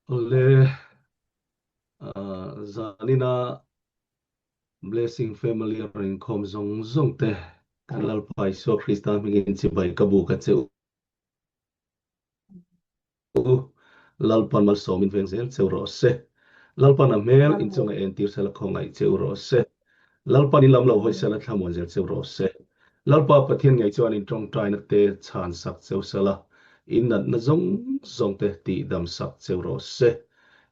Awle, zanina Blessing Family a rawn inkhawm zawng zawng te kan Lalpa Isua Krista hmingin chibai ka buk a che u. Lalpan malsawmin veng zel cheu rawh se. Lalpan a hmel inchunga entir sela khawngaih cheu rawh se. Lalpan in lam lo hawi sela thlamuan zel cheu rawh se. Lalpa Pathian ngei chuan in tawngtaina te chhan sak cheu sela, in natna zawng zawng te tihdam sak cheu rawh se.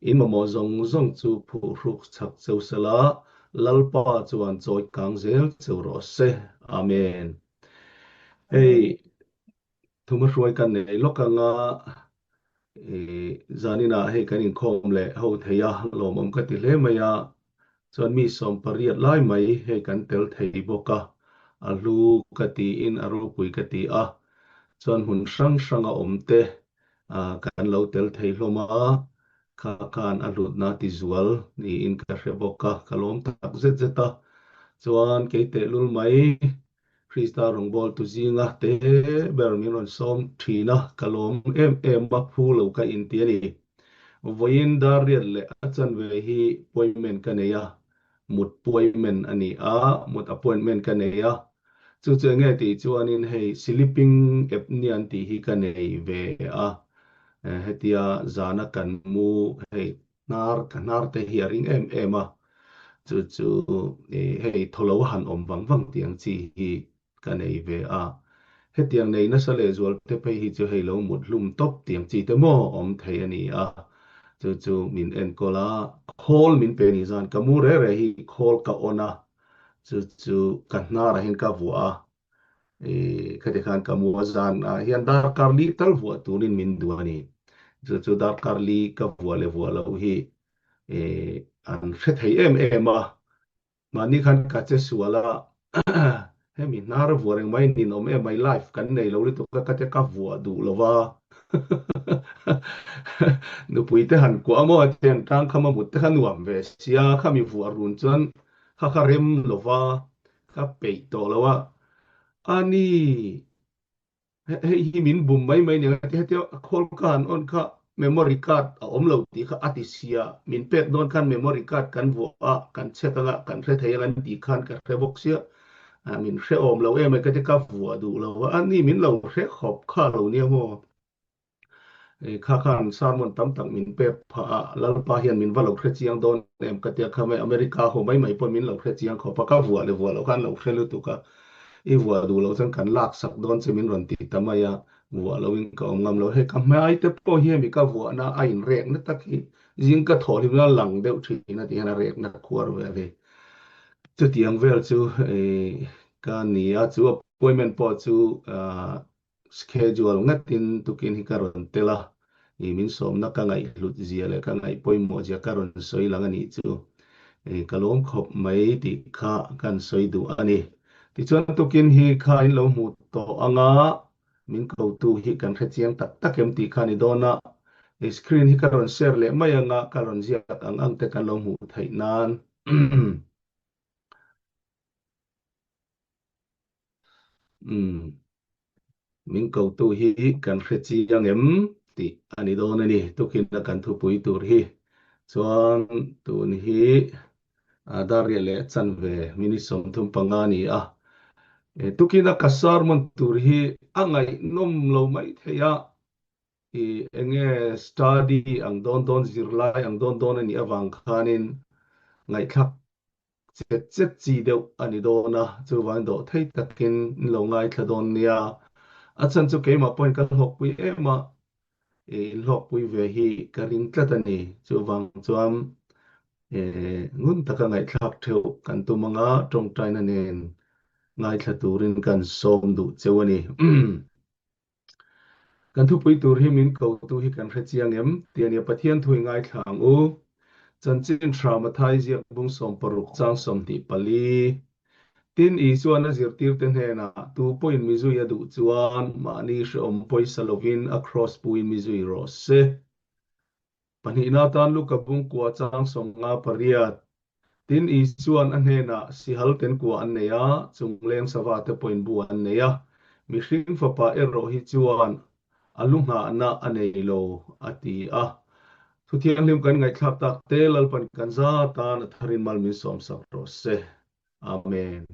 In mamawh zawng zawng chu phuhruk chak cheu sela, Lalpa chuan chawi kang zel cheu rawh se. Amen. Hei Thuma hruai kan nei lawk anga zaninah hei kan inkhawm leh ho thei a, lawmawm ka ti hle mai a, chuan mi 18 lai mai hei kan tel thei bawk a, a hlu ka tiin a ropui ka ti a, chuan hmun hrang hranga awm te kan lo tel thei hlawm a, kha khan a hlutna ti zual niin ka hre bawk a, ka lawm tak zet zet a, chuan kei tehlul mai Krista rawngbawltu zinga te ber min rawn sawm thin a, ka lawm em em a, phu lo ka inti a ni. Vawiin dar riat leh a chanve hi appointment ka nei a, mut appointment a ni a, mut appointment ka nei a. Chu chu enge tih chuanin hei sleeping apnea an tih hi ka nei ve a, hetia zana kan mu hei hnar ka hnar te hi a ring em em a, chu chu hei thawlo a han awm vang vang tih ang chi hi ka nei ve a. Hetiang nei nasa lehzual te phei hi chu hei lo mut hlum tawp tih ang chi te maw awm thei a ni a, chu chu min enkawl a, khawl min pe ni zan ka mu re re hi khawl ka on a, chu chu ka hnarah hian ka vuah a, Khati khan ka mu a zan ah hian darkar li tal vuah turin min duh a ni. Chu chu darkar li ka vuah leh vuah loh hi an hre thei em em a. Mahni khan ka che sual a, hemi hnar a vuah reng mai ninawm em mai life kan nei lo lutuk a ka tia ka vuah duh lo va. Nupui te han kuah a maw tiang tang kham a mut te kha nuam ve sia, khami vuah run chuan kha kha rem lo va. Ka peih tawh lo a, a ni hei hi min bum mai mai nia ti hetia khawl ka han on kha memory card a awm lo tih kha a ti sia, min pek dawn khan memory card kan vuah a, kan check anga kan hre thei ang an tih khan ka hre bawk sia, min hre awm lo em ai ka ti ka vuah duh lo a, a ni min lo hre khawp kha lo nia maw. Kha khan sermon tam tak min pek phah a, Lalpa hian min va lo hre chiang dawn em ka tia kha mai America ho mai mai pawh min lo hre chiang khawp a, ka vuah leh vuah loh khan lo hre lutuk a, i vuah duh loh chuan kan lak sak dawn che min rawn ti ta mai a, vuah loin ka awm ngam lo. Hei ka hmai te pawh hi hemi ka vuahna a inrekna tak hi zing ka thawh hlim la lang deuh thin a ti hian a rekna khuar ve a ni. Chutiang vel chu ka ni a, chu appointment pawh chu Schedule ngatin tukin hi ka rawn tel a, i min sawmna ka ngaihhlut zia leh ka ngaih pawimawh zia ka rawn sawi lang a nih chu. I ka lawm khawp mai tih kha kan sawi duh a ni. Tichuan tukin hi kha in lo hmu tawh anga min kotu hi kan hre chiang tak tak em tih kha a ni dawn a. I screen hi ka rawn share leh mai anga ka rawn ziak ang ang te kan lo hmuh theih nan. Umm. Min kotu hi kan hre chiang em tih a ni dawn a ni. Tukin a kan thupui tur hi chuan tun hi Darriah leh chanve minute 35 a ni a. Tukin a ka sermon tur hi a ngaihnawm lo mai thei a, i enge study ang dawn dawn zirlai ang dawn dawn a nih avang khanin ngaihthlak Chet chet chi deuh a ni dawn a, chuvangin dawh thei takin in lo ngaithla dawn nia. A chhan chu keimah pawhin ka hlawkpui em a, i inhlawkpui ve hi ka ring tlat a ni. Chuvang chuan ngun taka ngaihthlak theuh kan tum anga tawngtaina nen ngaithla turin kan sawm duh cheu a ni. Kan thupui tur hi min kotu hi kan hre chiang em? Tih a nia, Pathian thu i ngaithla ang u. Chanchin Hra Mathai ziak bung 60 chang 24. Tin, Isuan a zirtirte hnenah, Tu pawhin mi zui a duh chuan mahni hrehawm pawisa lovin a kraws puin mi zui rawh se. Pahnihna atan Luka bung kua chang 58. Tin, Isuan a hnenah sihal ten kua an nei a, chungleng sava te pawhin bu an nei a. Mihring fapa erawh hi chuan a lu nghahna a nei lo, a ti a. Thu thianghlim kan ngaihthlak tak te Lalpan kan za tan a tharin mal min sawmsak rawh se. Amen.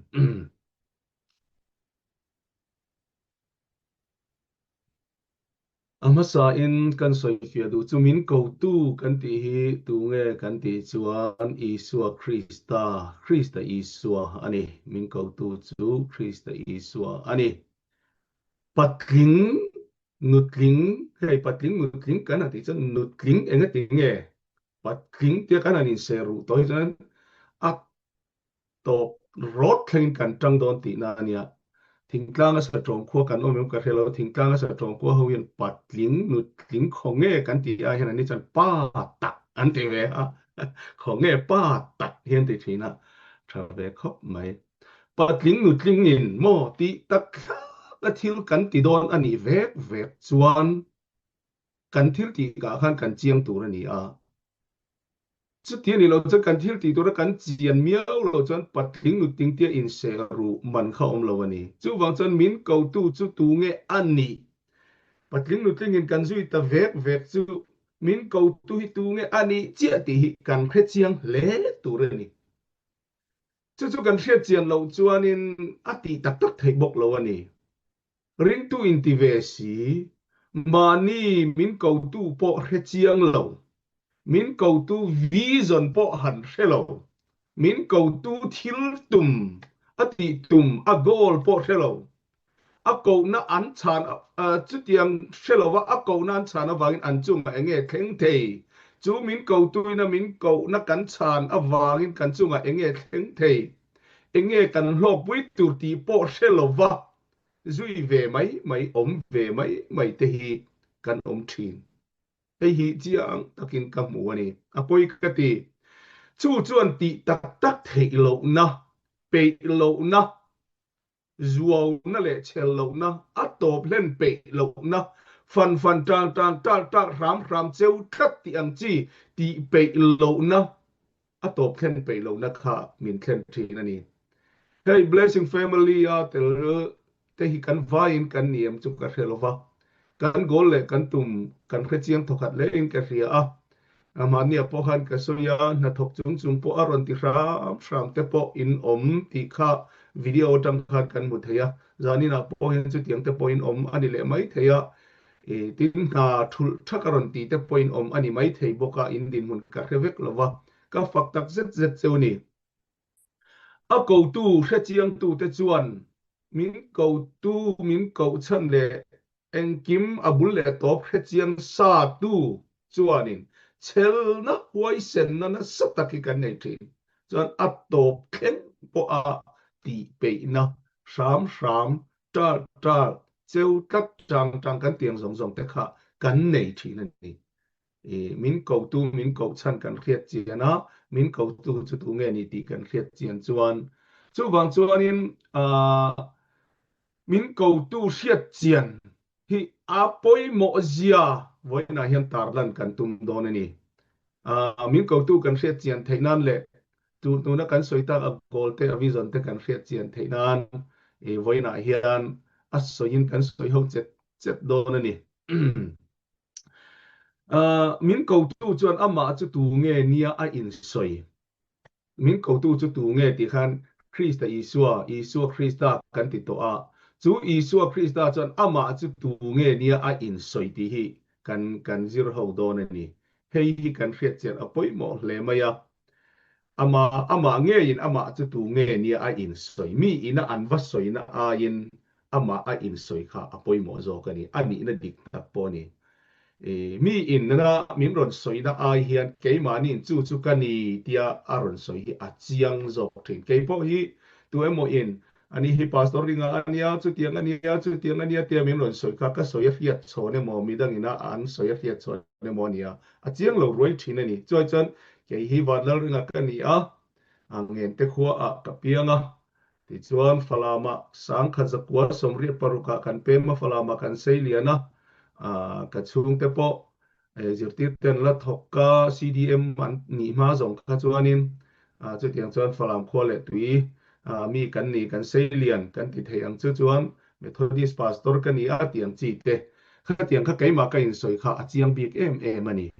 A hmasain kan sawifiah duh chu min kotu kan tih hi tunge kan tih chuan Isua Krista, Krista Isua a ni. Min kotu chu Krista Isua a ni. Patling, nutling, hei patling, nutling kan han tih chuan nutling engati nge patling tia kan han inser ruh tawh hi chuan a tawp rawt thlengin kan tang dawn tihna a nia. Thingtlanga satawm khua kan awm em ka hre lo, thingtlanga satawm khua ho hian patling, nutling khaw nge kan tih ai hian an ni chuan pa tak an ti ve a, khaw nge pa tak hi an ti thin a, tha ve khawp mai. Patling nutling in maw tih tak thlak a thil kan ti dawn a nih vek vek chuan kan thil tih kah khan kan chiang tur a ni a. Chuti a nih loh chuan kan thil tih tura kan chian miau loh chuan patling nutling tia inseh ruh man kha awm lo a ni. Chuvang chuan min kotu chu tu nge a nih? Patling nutlingin kan zui ta vek vek chu min kotu hi tu nge a nih chiah tih hi kan hre chiang hle tur a ni. Chu chu kan hriat chian loh chuanin a tih tak tak theih bawk lo a ni. Ringtu inti ve si, mahni min kotu pawh hre chiang lo, min kotu vision pawh han hre lo, min kotu thil tum, a tih tum, a goal pawh hre lo, a kohna an chhan chutiang hre lova a kohna an chhan avangin an chungah eng nge thleng thei? Chu min kotuina min kohna kan chhan avangin kan chungah eng nge thleng thei? Eng nge kan hlawkpui tur tih pawh hre lova zui ve mai mai, awm ve mai mai te hi kan awm thin. Hei hi chiang takin ka hmu a ni. A pawi ka ti. Chu chuan tih tak tak theih lohna, peih lohna, zuauna leh chhel lohna, a tawp hlen peih lohna, fan fan tang tang tak tak hram hram cheu tlat tih ang chi tih peih lohna, a tawp thlen peih lohna kha min thlen thin a ni. Hei Blessing Family a tel te hi kan vaiin kan ni em chu ka hre lo va, kan goal leh kan tum kan hre chiang thawkhat hle in ka hria a, mahnia pawh khan ka sawi a, hnathawk chung chung pawh a rawn ti hram hram te pawh in awm tih kha video atang khan kan hmu thei a, zaninah pawh hian chutiang te pawh in awm a ni leh mai thei a, tin hna thulh thak a rawn tih te pawh in awm a ni mai thei bawk a, in dinhmun ka hre vek lo va, ka fak tak zet zet cheu ni. A kotu hrechiangtute chuan min kotu min koh chhan leh engkim a bul leh tawp hrechiang sa tu chuanin chhelna huaisenna nasa tak hi kan nei thin. Chuan a tawp thleng pawha tih peihna hram hram, ṭal ṭal, cheu tlat ṭang ṭang kan tiang zawng zawng te kha kan nei thin a ni. I min kotu min koh chhan kan hriat chian a, min kotu chu tu nge ni tih kan hriat chian chuan chuvang chuanin min kotu hriat chian hi a pawimawh zia vawiinah hian tarlan kan tum dawn a ni. Min kotu kan hriat chian theih nan leh tuna kan sawi tak a goal te a vision te kan hriat chian theih nan vawiinah hian a sawiin kan sawi ho chet chet dawn a ni. Min kotu chuan amah chu tu nge nia a insawi? Min kotu chu tu nge tih khan Krista Isua, Isua Krista kan ti tawh a. Chu Isua Krista chuan amah chu tu nge nia a insawi tih hi kan kan zir ho dawn a ni. Hei hi kan hriat chian a pawimawh hle mai a. Amah amah ngeiin amah chu tu nge nia a insawi? Mi ina an va sawina aiin amah a insawi kha a pawimawh zawk a ni, a nihna dik tak pawh a ni. I mi inna min rawn sawina ai hian keimahniin chu chu ka ni tia a rawn sawi hi a chiang zawk thin. Kei pawh hi tu emaw in ani hi Pastor Ringa a nia, chutiang a nia, chutiang a nia tia min rawn sawi kha ka sawi a hriat chhawn emaw, midangin a an sawi a hriat chhawn emaw a nia, a chiang lo ruai thin a ni. Chuai chuan kei hi Vanlal Ringa ka ni a, a ngente khuaah ka piang a, Tichuan, Falamah sangkhat zakua 86 ah kan pem a, Falamah kan sei lian a, ka chhungte pawh zirtirte an la thawk a, CDM an nih hma zawng kha chuanin chutiang chuan Falam khua leh tui mi kan ni, kan sei lian kan ti thei ang chu chuan Methodist Pastor ka ni a tih ang chi te, khatiang kha keimah ka insawi kha a chiang bik em em a ni.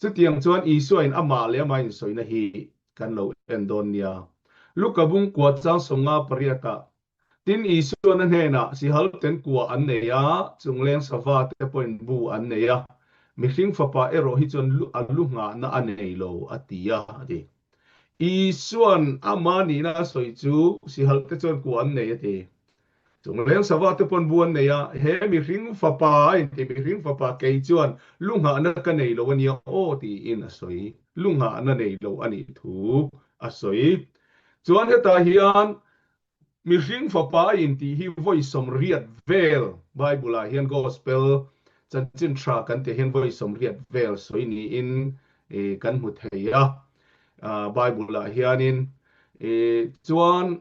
Chutiang chuan Isuain amah leh amah insawina hi kan lo en dawn nia. Luka bung kua chang 58 ah Tin, Isuan a hnenah sihal ten kua an nei a, chungleng sava te pawhin bu an nei a, mihring fapa erawh hi chuan a lu nghahna a nei lo, a ti a, a ti. Isuan ama nihna a sawi chu sihal te chuan kua an nei, a ti. Chungleng sava te pawn bu an nei a, he mihring fapa a inti, mihring fapa kei chuan lu nghahna ka nei lo a nia aw, tiin a sawi. Lu nghahna nei lo a nih thu a sawi. Chuan hetah hian Mihring fapa a intih hi vawi 80 vel Bible-ah hian Gospel chanchin tha kan tih hian vawi 80 vel sawi niin kan hmu thei a. Bible-ah hianin chuan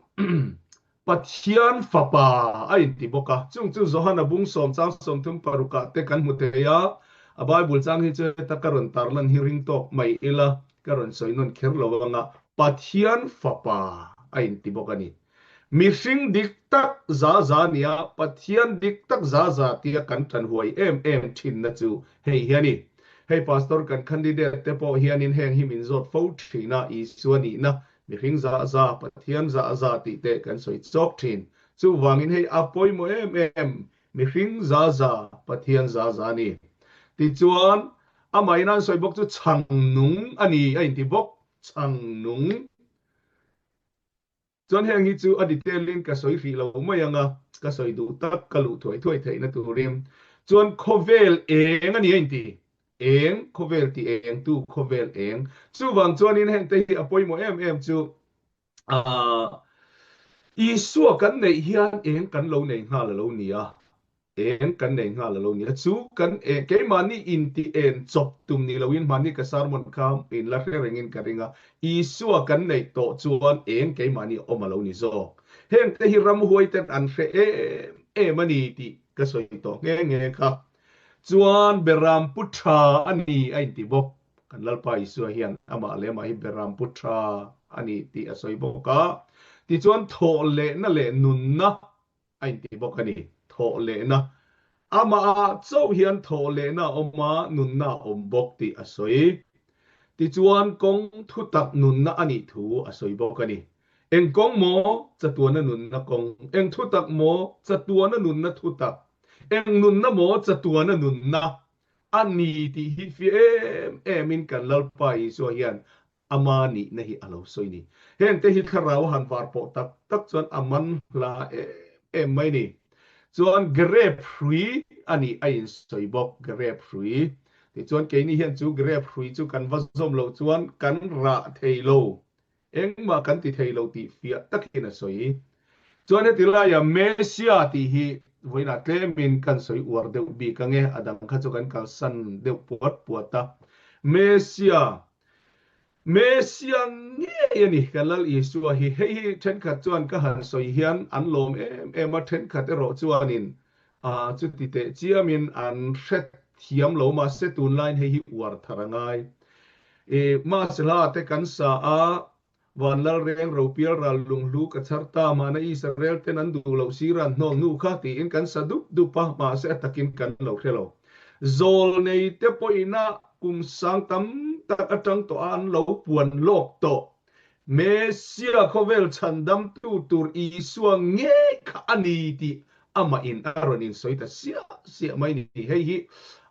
Pathian fapa a inti bawk a. Chung chu Johana bung sawm chang 36 ah te kan hmu thei a. A Bible chang hi chu heta ka rawn tarlan hi ring tawk mai ila ka rawn sawi nawn kher lo anga Pathian Fapa a inti bawk a ni. Mihring dik tak za za nia Pathian dik tak za za tia kan tan huai em em thinna chu hei hi a ni. Hei Pastor kan candidate te pawh hianin heng hi min zawt fo thin a, Isua nihna, mihring za za, Pathian za za tih te kan sawi chawk thin. Chuvangin hei a pawimawh em em, mihring za za, Pathian za za a ni. Tichuan, amahin an sawi bawk chu chhang nung a ni a inti bawk. Chhang nung. Chuan heng hi chu a detail in ka sawi hrih lo mai ang a, ka sawi duh tak ka luh thuai thuai theihna turin. Chuan khawvel eng a ni a inti. Eng, khawvel ti eng tu khawvel eng. Chuvang chuanin hengte hi a pawimawh em em chu ah Isua kan neih hian eng kan lo nei nghal a lo ni a. Eng kan nei nghal a lo ni a, chu kan eng keimahni inti en chawp tum ni loin hmanni ka sermon kha in la hre rengin ka ring a, Isua kan neih tawh chuan eng keimahni awm a lo ni zawk. Hengte hi ramhuai ten an hre em em a ni tih ka sawi tawh nghe nghe kha. Chuan Beram pu tha a ni a inti bawk. Kan Lalpa Isua hian amah leh amah hi Beram pu tha a ni tih a sawi bawk a. Tichuan thawh lehna leh nunna a inti bawk a ni. Thawhlehna, Amahah chauh hian thawhlehna a awm a, nunna a awm bawk tih a sawi. Tichuan, kawng thutak nunna a nih thu a sawi bawk a ni. Eng kawng maw? Chatuana nunna kawng. Eng thutak maw? Chatuana nunna thutak. Eng nunna maw? Chatuana nunna a ni tih hi fiah em emin kan Lalpa Isua hian Ama nihna hi a lo sawi ni. Hengte hi thlarau a han var pawh tak tak chuan a man hla em em mai ni. Chuan grep hrui a nih a insawi bawk, grep hrui. Tichuan keini hian chu grep hrui chu kan va zawm loh chuan kan rah thei lo, engmah kan ti thei lo tih fiah takin a sawi. Chuan heti laia Messia tih hi vawiinah tlemin kan sawi uar deuh bik ange, a dang kha chu kan kalsan deuh puat puat a. Messia Messia ngei a ni kan Lal Isua hi. Hei hi thenkhat chuan ka han sawi hian an lawm em em a, thenkhat erawh chuanin chuti teh chiamin an hre thiam lo. Mahse tunlaiin hei hi uar thar a ngai. Mahse te kan sa a, Van lal reng ropial ral lunghlu ka chhar ta, mahna Israel ten an duh loh sir an hnawl hnu kha tiin kan sa dup dup a, mahse a takin kan lo hre lo. Zawlnei te pawhina kum sang tam tak atang tawh a an lo puan lawk tawh. Messia khawvel chhandamtu tur Isua ngei kha a ni tih amah in a rawn insawi ta siah siah mai ni. Hei hi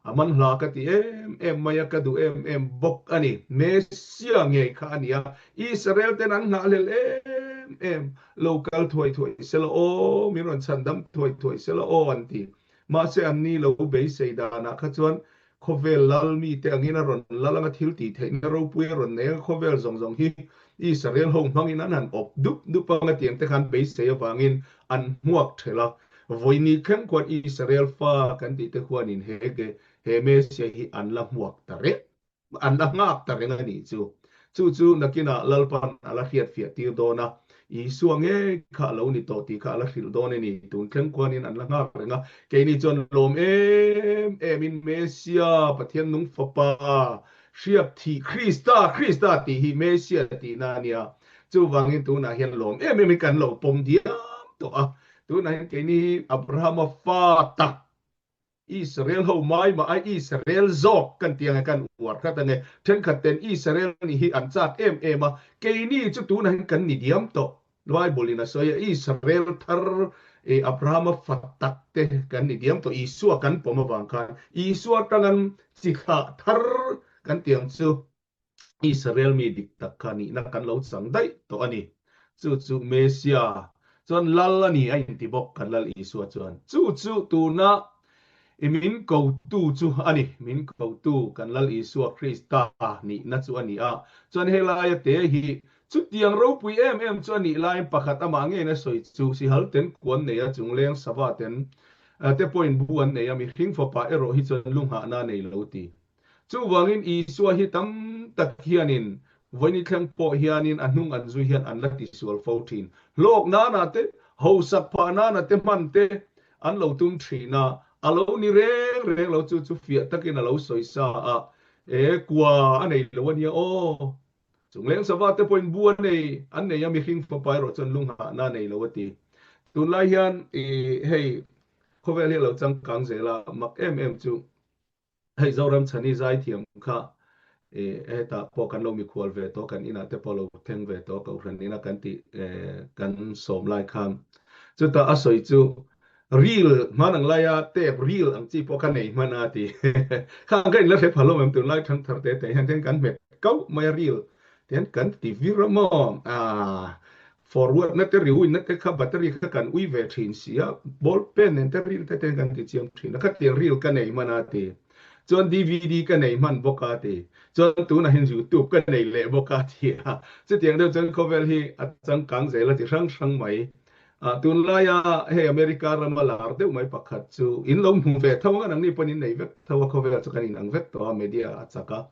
a man hla ka ti em em mai a, ka duh em em bawk a ni. Messia ngei kha a ni a, Israel ten an nghahhlel em em, lo kal thuai thuai sela aw, min rawn chhandam thuai thuai sela aw an ti. Mahse an ni lo beisei danah kha chuan Khawvel lal mite angin a rawn lal anga thil tih theihna ropui a rawn nei a, khawvel zawng zawng hi Israel ho hmangin an han awp dup dup anga tiang te khan beisei avangin an hmuak thelh a. Vawiini thleng khuan Israel fa kan tih te khuanin he he Messiah hi an la hmuak ta reng. An la nghak ta reng a nih chu. Chu chu nakinah Lalpan a la hriatfiah tir dawn a, Isua ngei kha a lo ni tawh tih kha a la hrilh dawn a ni. Tun thleng khuanin an la nghak reng a, keini chuan lawm em emin Messia, Pathian nung Fapa, hriak thih Krista, Krista tih hi Messia tihna a nia. Chuvangin tunah hian lawm em emin kan lo pawm diam tawh a. Tunah hian keini hi Abrahama fa tak. Israel ho mai mah a Israel zawk kan tih ang e kan uar hrat ang e. Thenkhat ten Israel nih hi an chak em em a, keini chu tunah hian kan ni diam tawh. Bible in a sawi a, Israel thar e Abrahama fa tak te kan ni diam tawh, Isua kan pawm avang khan Isua atangan chi thlah thar kan tih ang chu. Israel mi dik tak kha nihna kan lo chang daih tawh a ni. Chu chu Messia chuan Lal a ni a inti bawk kan Lal Isua chuan. Chu chu tuna i min kotu chu a ni, min kotu kan Lal Isua Krista nihna chu a ni a. Chuan helaia te hi chutiang ropui em em chu a nih laiin pakhat amah ngein a sawi chu sihal ten kuan nei a chungleng sava ten te pawhin bu an nei a, mihring fapa erawh hi chuan lunghahna a nei lo ti. Chuvangin Isua hi tam tak hianin vawiin thleng pawh hianin a hnung an zui hian an la tisual fo thin. Hlawk nana te, hausak phah nana te hman te an lo tum thin a, a lo ni reng reng lo chu chu fiah takin a lo sawi sa a, e kua a nei lo a nia aw. Chungleng sava te pawhin bu an nei an nei a, mihring fapa erawh chuan lunghahna a nei lo a ti. Tunlai hian i hei khawvel hi a lo changkang zel a, mak em em chu Hei Zoram Chhani zaithiam kha hetah pawh kan lo mikhual ve tawh, kan inah te pawh lo thleng ve tawh, Kohhran ina kan tih kan sawm lai khan. Chutah a sawi chu reel hman ang laia tape reel ang chi pawh ka nei hman a ti. Khang ka inla hre pha lo em tunlai thangthar te te hian kan hmet kauh mai a reel tihian kan ti vir a maw? Aaa Forward na te rewind na te kha battery kha kan ui ve thin si a, ball pen nen te reel te ten kan ti chiam thin a, khatiang reel ka nei hman a ti. Chuan DVD ka nei hman bawk a ti. Chuan tunah hian YouTube ka nei leh bawk a ti a. Chutiang deuh chuan khawvel hi a changkang zel a ti hrang hrang mai. Ah tunlaia hei America rama lar deuh mai pakhat chu in lo hmu ve tho ang a, nangni pawn in nei vek tho a, khawvel chu kan inang vek tawh a, media a chak a.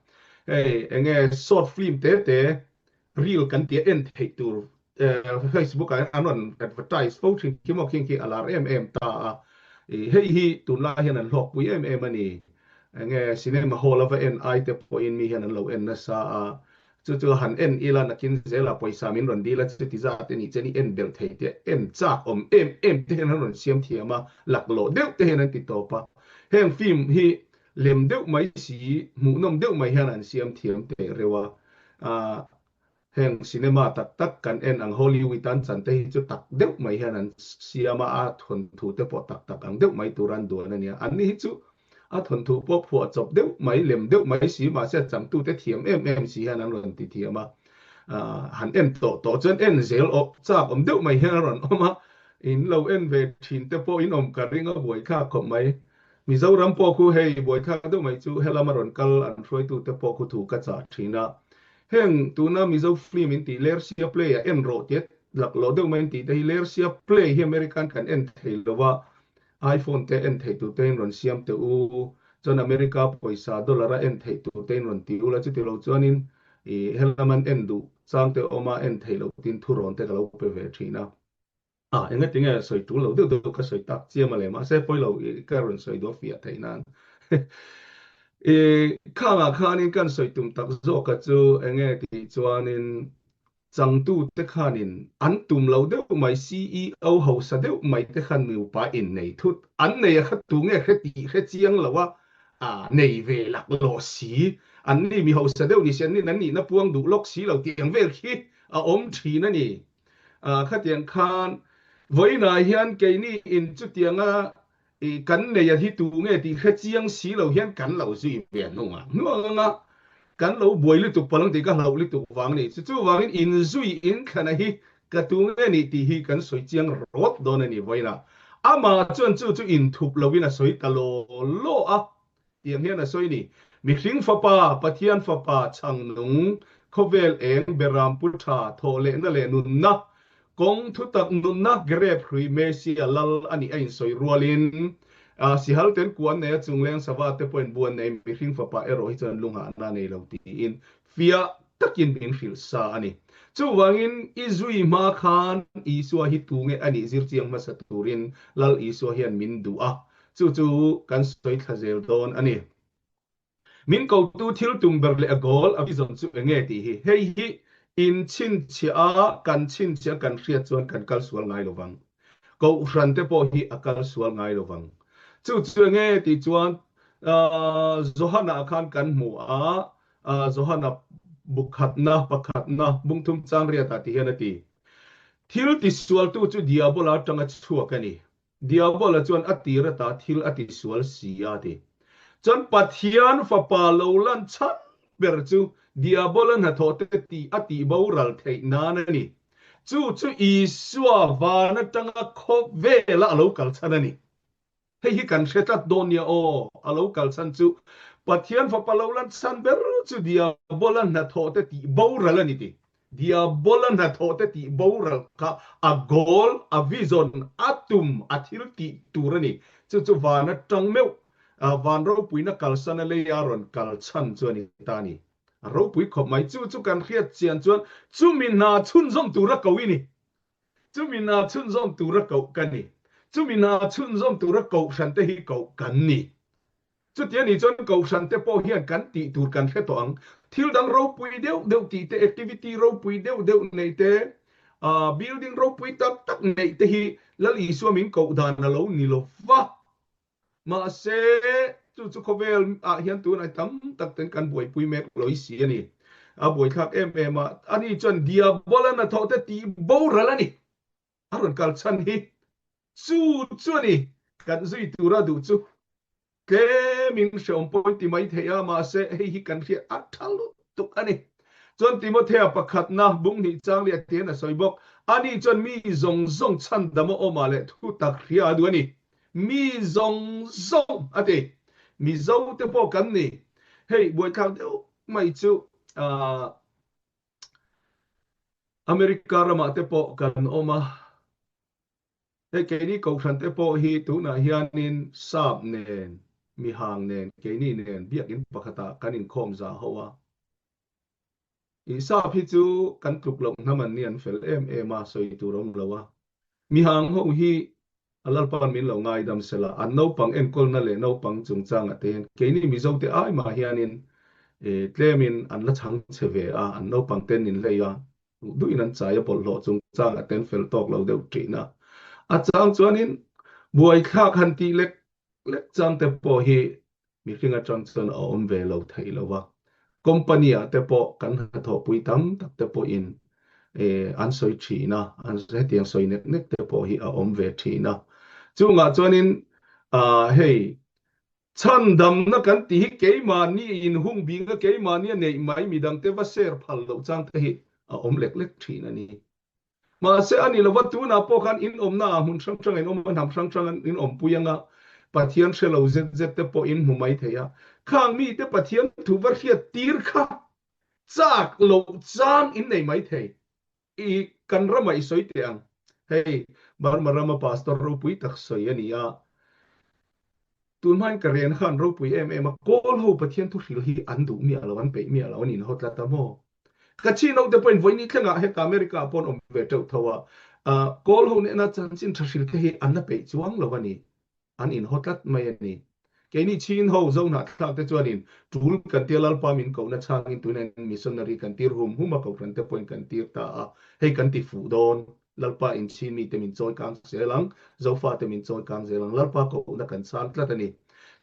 Hei enge short film te te Reel kan tia en theih tur Facebook ah hian an rawn advertise fo thin khi maw khing khi a lar em em ta a, hei hi tunlai hian an hlawkpui em em a ni. Enge cinema hall a va en ai te pawhin mi hian an lo en nasa a, chu chu han en ila nakin zela pawisa min rawn dil a chuti zat e nih chuan i en belh thei te en chak awm em em te hian an rawn siam thiam a, laklawh deuh te hian an ti tawp a. Heng film hi Lem deuh mai si, hmuhnawm deuh mai hian an siam thiam teh reuh a. Aah, heng cinema tak tak kan en ang Hollywood an chan te hi chu tak deuh mai hian an siam a, a thawnthu te pawh tak tak ang deuh mai tur an duan a nia. Anni hi chu a thawnthu pawh phuah chawp deuh mai, lem deuh mai si, mahse a changtute thiam em em si hian an rawn ti thiam a. Aah, han en tawh tawh chuan en zel awp chak awm deuh mai hian a rawn awm a, in lo en ve thin te pawh in awm ka ring a buaithlak khawp mai. Mizoram pawh khu hei buaithlak deuh mai chu helama rawn kal an hruaitute pawh khu thu ka chah thin a. Heng tuna Mizo film in tih Lersia play a en rawh tia laklawh deuh mai in tih te hi Lersia play hi American kan en thei lo a, iPhone te en theih tur te in rawn siam teh u, chuan America pawisa dollar a en theih tur te in rawn ti ula chuti lo chuanin ih helama an en duh chang te awm a en theih loh tin thurawn te ka lo pe ve thin a. A, enga tinge sawi tul lo deuh deuh ka sawi tak chiam a le, mahse pawi lo i ka rawn sawi duh a fiah theih nan. I khangah khanin kan sawi tum tak zawk a chu enge tih chuanin changtute khanin an tum lo deuh mai CEO hausa deuh mai te khan miupa innei thut an nei a kha tu nge hre tih hre chiang lo a, a nei ve laklawh si an ni mi hausa deuh ni si an nin an nihna puang duh lawk si lo tih ang vel khi a awm thin a ni. Khatiang khan vawiinah hian keini in chutianga kan nei a hi tu nge tih hre chiang si lo hian kan lo zui ve hnungah hnuang anga kan lo buai lutuk palang tih ka hlauh lutuk vang a ni. Chu chuvangin inzui inthlana hi ka tu nge nih tih hi kan sawi chiang rawt dawn a ni vawiinah. Amah chuan chu chu inthup loin a sawi ta law law a. Tiang hian a sawi ni. Mihring Fapa, Pathian Fapa, chhang nung, khawvel eng, beram pu tha, thawh lehna leh nunna, kawng thutak nunna, grep hrui Messia lal a nih a insawi rualin, sihal ten kuan nei a chungleng sava te pawhin buan nei mihring Fapa erawh hi chuan lunghahna nei lo tiin fiah takin min hrilh sa a ni. Chuvangin i zui hma khan Isua hi tunge a nih zirchiang hmasa turin Lal Isua hian min duh a, Chu chu kan sawi thla zel dawn a ni. Min kotu thil tum ber leh a goal, a vision chu eng nge tih hi. Hei hi in chhinchhiah a, kan chhinchhiah a kan hriat chuan kan kal sual ngai lo vang. Kohhran te pawh hi a kal sual ngai lo vang. Chu chu enge tih chuan Johana khan kan hmu a, Johana bukhatna, pakhatna, bungthum changriatah ti hian a ti. Thil tisualtu chu Diabola atanga chhuak a ni. Diabola chuan a tir ata thil a tisual si a ti. Chuan Pathian Fapa lo lan chhan ber chu Diabola hnathawh te tih a tih boral theih nan a ni. Chu chu Isua van atanga khawvela a lo kal chhan a ni. Hei hi kan hre tlat dawn nia aw, a lo kal chhan chu Pathian Fapa lo lan chhan ber chu Diabola hnathawh te tih boral a ni ti. Diabola hnathawh te tih boral kha a goal, a vision, a tum, a thil tih tur a ni. Chu chu van atang meuh, van ropuina kalsan a leia rawn kal chhan chu a ni ta a ni. A ropui khawp mai. Chu chu kan hriat chian chuan chumi hna chhunzawm tura ko i ni. Chumi hna chhunzawm tura koh ka ni. Chumi hna chhunzawm tura kohhran te hi koh kan ni. Chuti a nih chuan kohhran te pawh hian kan tih tur kan hre tawh ang. Thil dang ropui deuh deuh tih te, activity ropui deuh deuh neih te, building ropui tak tak neih te hi Lal Isua min koh dan a lo ni lo va. Mahse, chu chu khawvel ah hian tunah tam tak ten kan buaipui mek lawih si a ni. A buaithlak em em a, ani chuan Diabola hnathawh te tih boral a ni. A rawn kal chhan hi chu chu a ni. Kan zui tura duh chu tlemin hreawm pawhin ti mai thei a, mahse hei hi kan hriat a tha lutuk a ni. Chuan Timothea pakhatna bunghnih chang leh atian a sawi bawk. Ani chuan mi zawng zawng chhandam a awmah leh thu tak hria a duh a ni. Mi zawng zawng a ti. Mizo te pawh kan ni. Hei buaithlak deuh mai chu America ramah te pawh kan awm a. Hei keini Kohhran te pawh hi tunah hianin Sap nen, Mihang nen, keini nen biakinn pakhatah kan inkhawm za ho a. I Sap hi chu kan tluk loh hnam an ni an fel em em a, sawi tur a awm lo a. Mihang ho hi a Lalpa'n min lo ngaidam sela, an naupang enkawlna leh naupang chungchangah te hian keini Mizote ai mah hianin tlemin an la chhang che ve a, an naupang ten in hlei a, duh duhin an chai a bawlhhlawh chungchangah te an fel tawk lo deuh ṭhin a. A chang chuanin buaithlak han tih lek lek chang te pawh hi mihring atang chuan a awm ve lo theih lo a. Company ah te pawh kan hnathawhpui tam tak te pawhin an sawi thin a, an hetiang sawi nek nek te pawh hi a awm ve thin a. Chungah chuanin hei chhandamna kan tih hi keimahni inhung binga keimahni a neih mai midangte va share phal loh chang te hi a awm lek lek thin a ni. Mahse, a ni lova tunah pawh khan in awmna ah hmun hrang hrang in awm a, hnam hrang hrang in awmpui anga Pathian hre lo zet zet te pawh in hmu mai thei a. Khang mite Pathian thu va hriat tir kha chak loh chang in nei mai thei. I kan ramah i sawi teh ang. Hei, Burma rama pastor ropui tak sawi a ni a. Tun hmain ka rian khan ropui em em a, Kawl ho Pathian thu hril hi an duh miah lo, an peih miah lo, an inhaw tlat a maw? Ka chin ho te pawhin vawiin thlengah heta America ah pawh an awm ve teuh tho a, Kawl ho nena chanchin tha hril te hi an la peih chuang lo a ni, an inhaw tlat mai a ni. Keini chin ho Zohnahthlak te chuanin tul kan tia Lalpa min kohna chhangin tunah missionary kan tir hum hum a, Kohhran te pawhin kan tir ta a, hei kan ti fuh dawn. Lalpa inchhi mite min chawi kang zel ang, Zofate min chawi kang zel ang, Lalpa kohna kan chhang tlat a ni.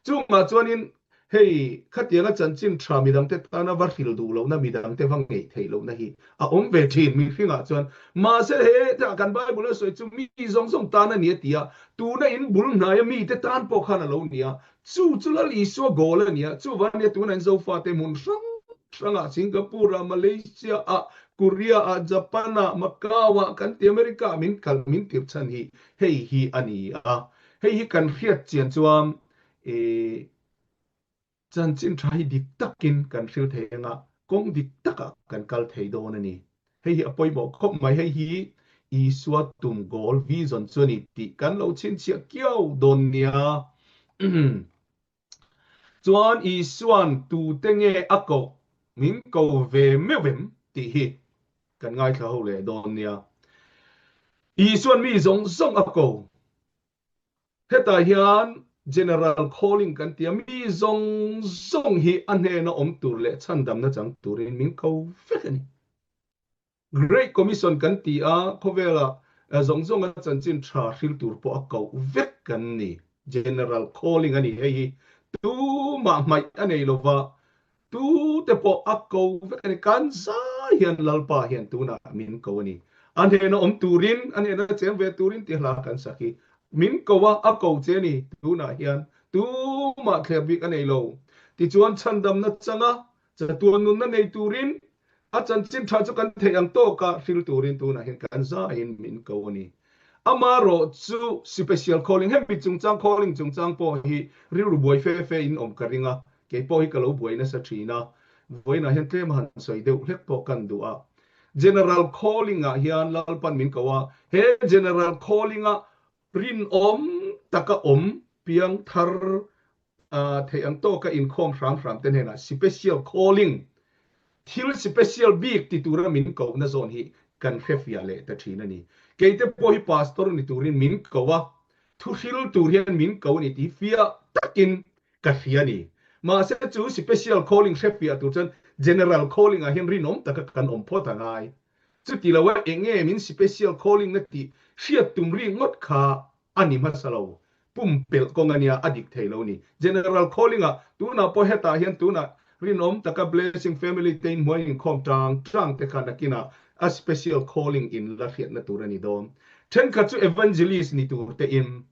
Chungah chuanin hei khatianga chanchin tha midangte tana va hril duh lohna, midangte va ngeih theih lohna hi a awm ve thin mihringah chuan. Mahse hetah kan Bible a sawi chu mi zawng zawng tan a ni a ti a, tuna in bul hnaia mite tan pawh khan a lo ni a, Chu chu Lal Isua goal a ni a, chuvang nia tunah in Zofate hmun hrang hrangah Singapore-ah, Malaysia-ah, Korea-ah, Japan-ah, Macau-ah kan ti America-ah min kal min tirh chhan hi hei hi a ni a. Hei hi kan hriat chian chuan ih chanchin tha hi dik takin kan hril thei anga kawng dik takah kan kal thei dawn a ni. Hei hi a pawimawh khawp mai, hei hi Isua tum goal, vision, chu a ni tih kan lo chhinchhiah kiau dawn nia. Chuan Isua'n tute nge a koh, min ko ve meuh em tih hi kan ngaithla ho leh dawn nia. Isua'n mi zawng zawng a ko. Hetah hian General Calling kan ti a, mi zawng zawng hi a hnena awm tur leh chhandamna chang turin min ko vek a ni. Great Commission kan ti a, khawvela zawng zawnga chanchin tha hril tur pawh a koh vek kan ni. General calling a ni hei hi. Tumah hmaih a nei lova, tute pawh a ko vek a ni. Kan zai hian Lalpa hian tunah min ko a ni. A hnena awm turin, a hnena cheng ve turin tih hla kan sak hi. Min ko a, a ko che a ni tunah hian. Tumah thler bik a nei lo. Tichuan chhandamna changa chatuan nunna nei turin A chanchin tha chu kan theih ang tawka hril turin tunah hian kan zaiin min ko a ni. Amarawh chu special calling, hemi chungchang calling chungchang pawh hi rilru buai fe fe in awm ka ring a, kei pawh hi ka lo buai nasa thin a, vawiinah hian tlem han sawi deuh hlek pawh kan duh a. General calling ah hian Lalpan min ko a, he general calling a rinawm taka awm piang thar theih ang tawka inkhawm hram hram te hnenah special calling, thil special bik ti tura min kohna zawn hi kan hrefiah leh ta thin a ni. Keite pawh hi pastor ni turin min ko a, thuhril tur hian min ko a ni tih hi fiah takin ka hria a ni. Mahse chu special calling hrefiah tur chuan general calling ah hian rinawm taka kan awm phawt a ngai. Chuti lo a eng nge min special calling na tih hriat tum ri ngawt kha a ni hmasa lo. Pumpelh kawng a nia, a dik thei lo ni. General Calling ah tunah pawh hetah hian tunah rinawm taka Blessing Family te in hmuai inkhawm tang tang te kha nakinah a special calling in la hriatna tur a ni dawn. Thenkhat chu Evangelist ni tur te in.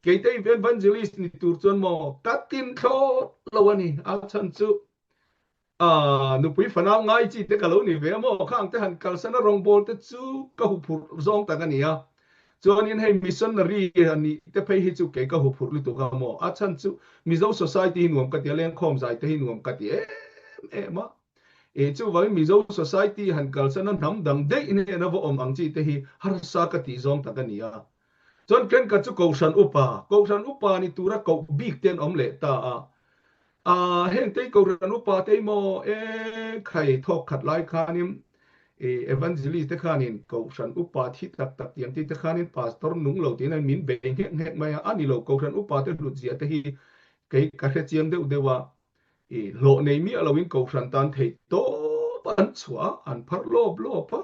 Kei te Evangelist ni tur chuan maw ka tin thlawt lo a ni. A chhan chu A nupui fanau ngai chi te ka lo ni ve a maw? Khang te han kalsan a rawngbâwl te chu ka huphurh zawng tak a ni a. Chuanin hei missionary a nih te phei hi chu kei ka huphurh lutuk a maw? A chhan chu Mizo society hi nuam ka ti a, lengkhawm zai te hi nuam ka ti em em a. E chuvangin Mizo society han kalsan a hnam dang daih hnena va awm ang chi te hi harsa ka tih zawng tak a ni a. Chuan thenkhat chu Kohhran upa, Kohhran upa ni tura koh bik te an awm leh ta a. A heng tei Kohhran upa te maw e khai thawk khat lai khanin e Evangelist te khanin Kohhran upa thi tak tak tiang ti te khanin Pastor nung lo tiin an min bei nghek nghek mai a, a ni lo Kohhran upa te hlut zia te hi kei ka hre chiang deuh deuh a, e hlawh nei miah loin Kohhran tan theih tawp an chhuah a, an pharh lawp lawp a.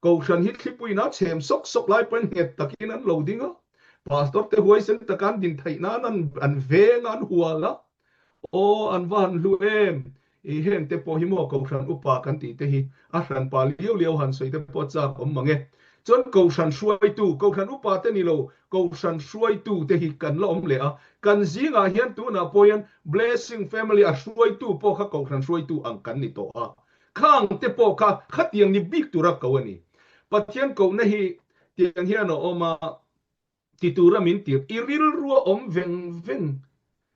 Kohhran hi thlipuiin a chhem sawk sawk lai pawhin nghet takin an lo ding a, Pastor te huaisen taka an din theih nan an an veng a, an hual a, aw an va han hlu em! I heng te pawh hi maw Kohhran upa kan tih te hi a hran pa liau liau han sawi te pawh chak awm mang e. Chuan Kohhran hruaitu, Kohhran upa te ni lo, Kohhran hruaitu te hi kan la awm leh a, kan zingah hian tunah pawh hian Blessing Family a hruaitu pawh kha Kohhran hruaitu ang kan ni tawh a, Khang te pawh kha khatiang ni bik tura ko a ni. Pathian kohna hi tiang hian a awm a, ti tura min tir. I rilru a awm veng veng.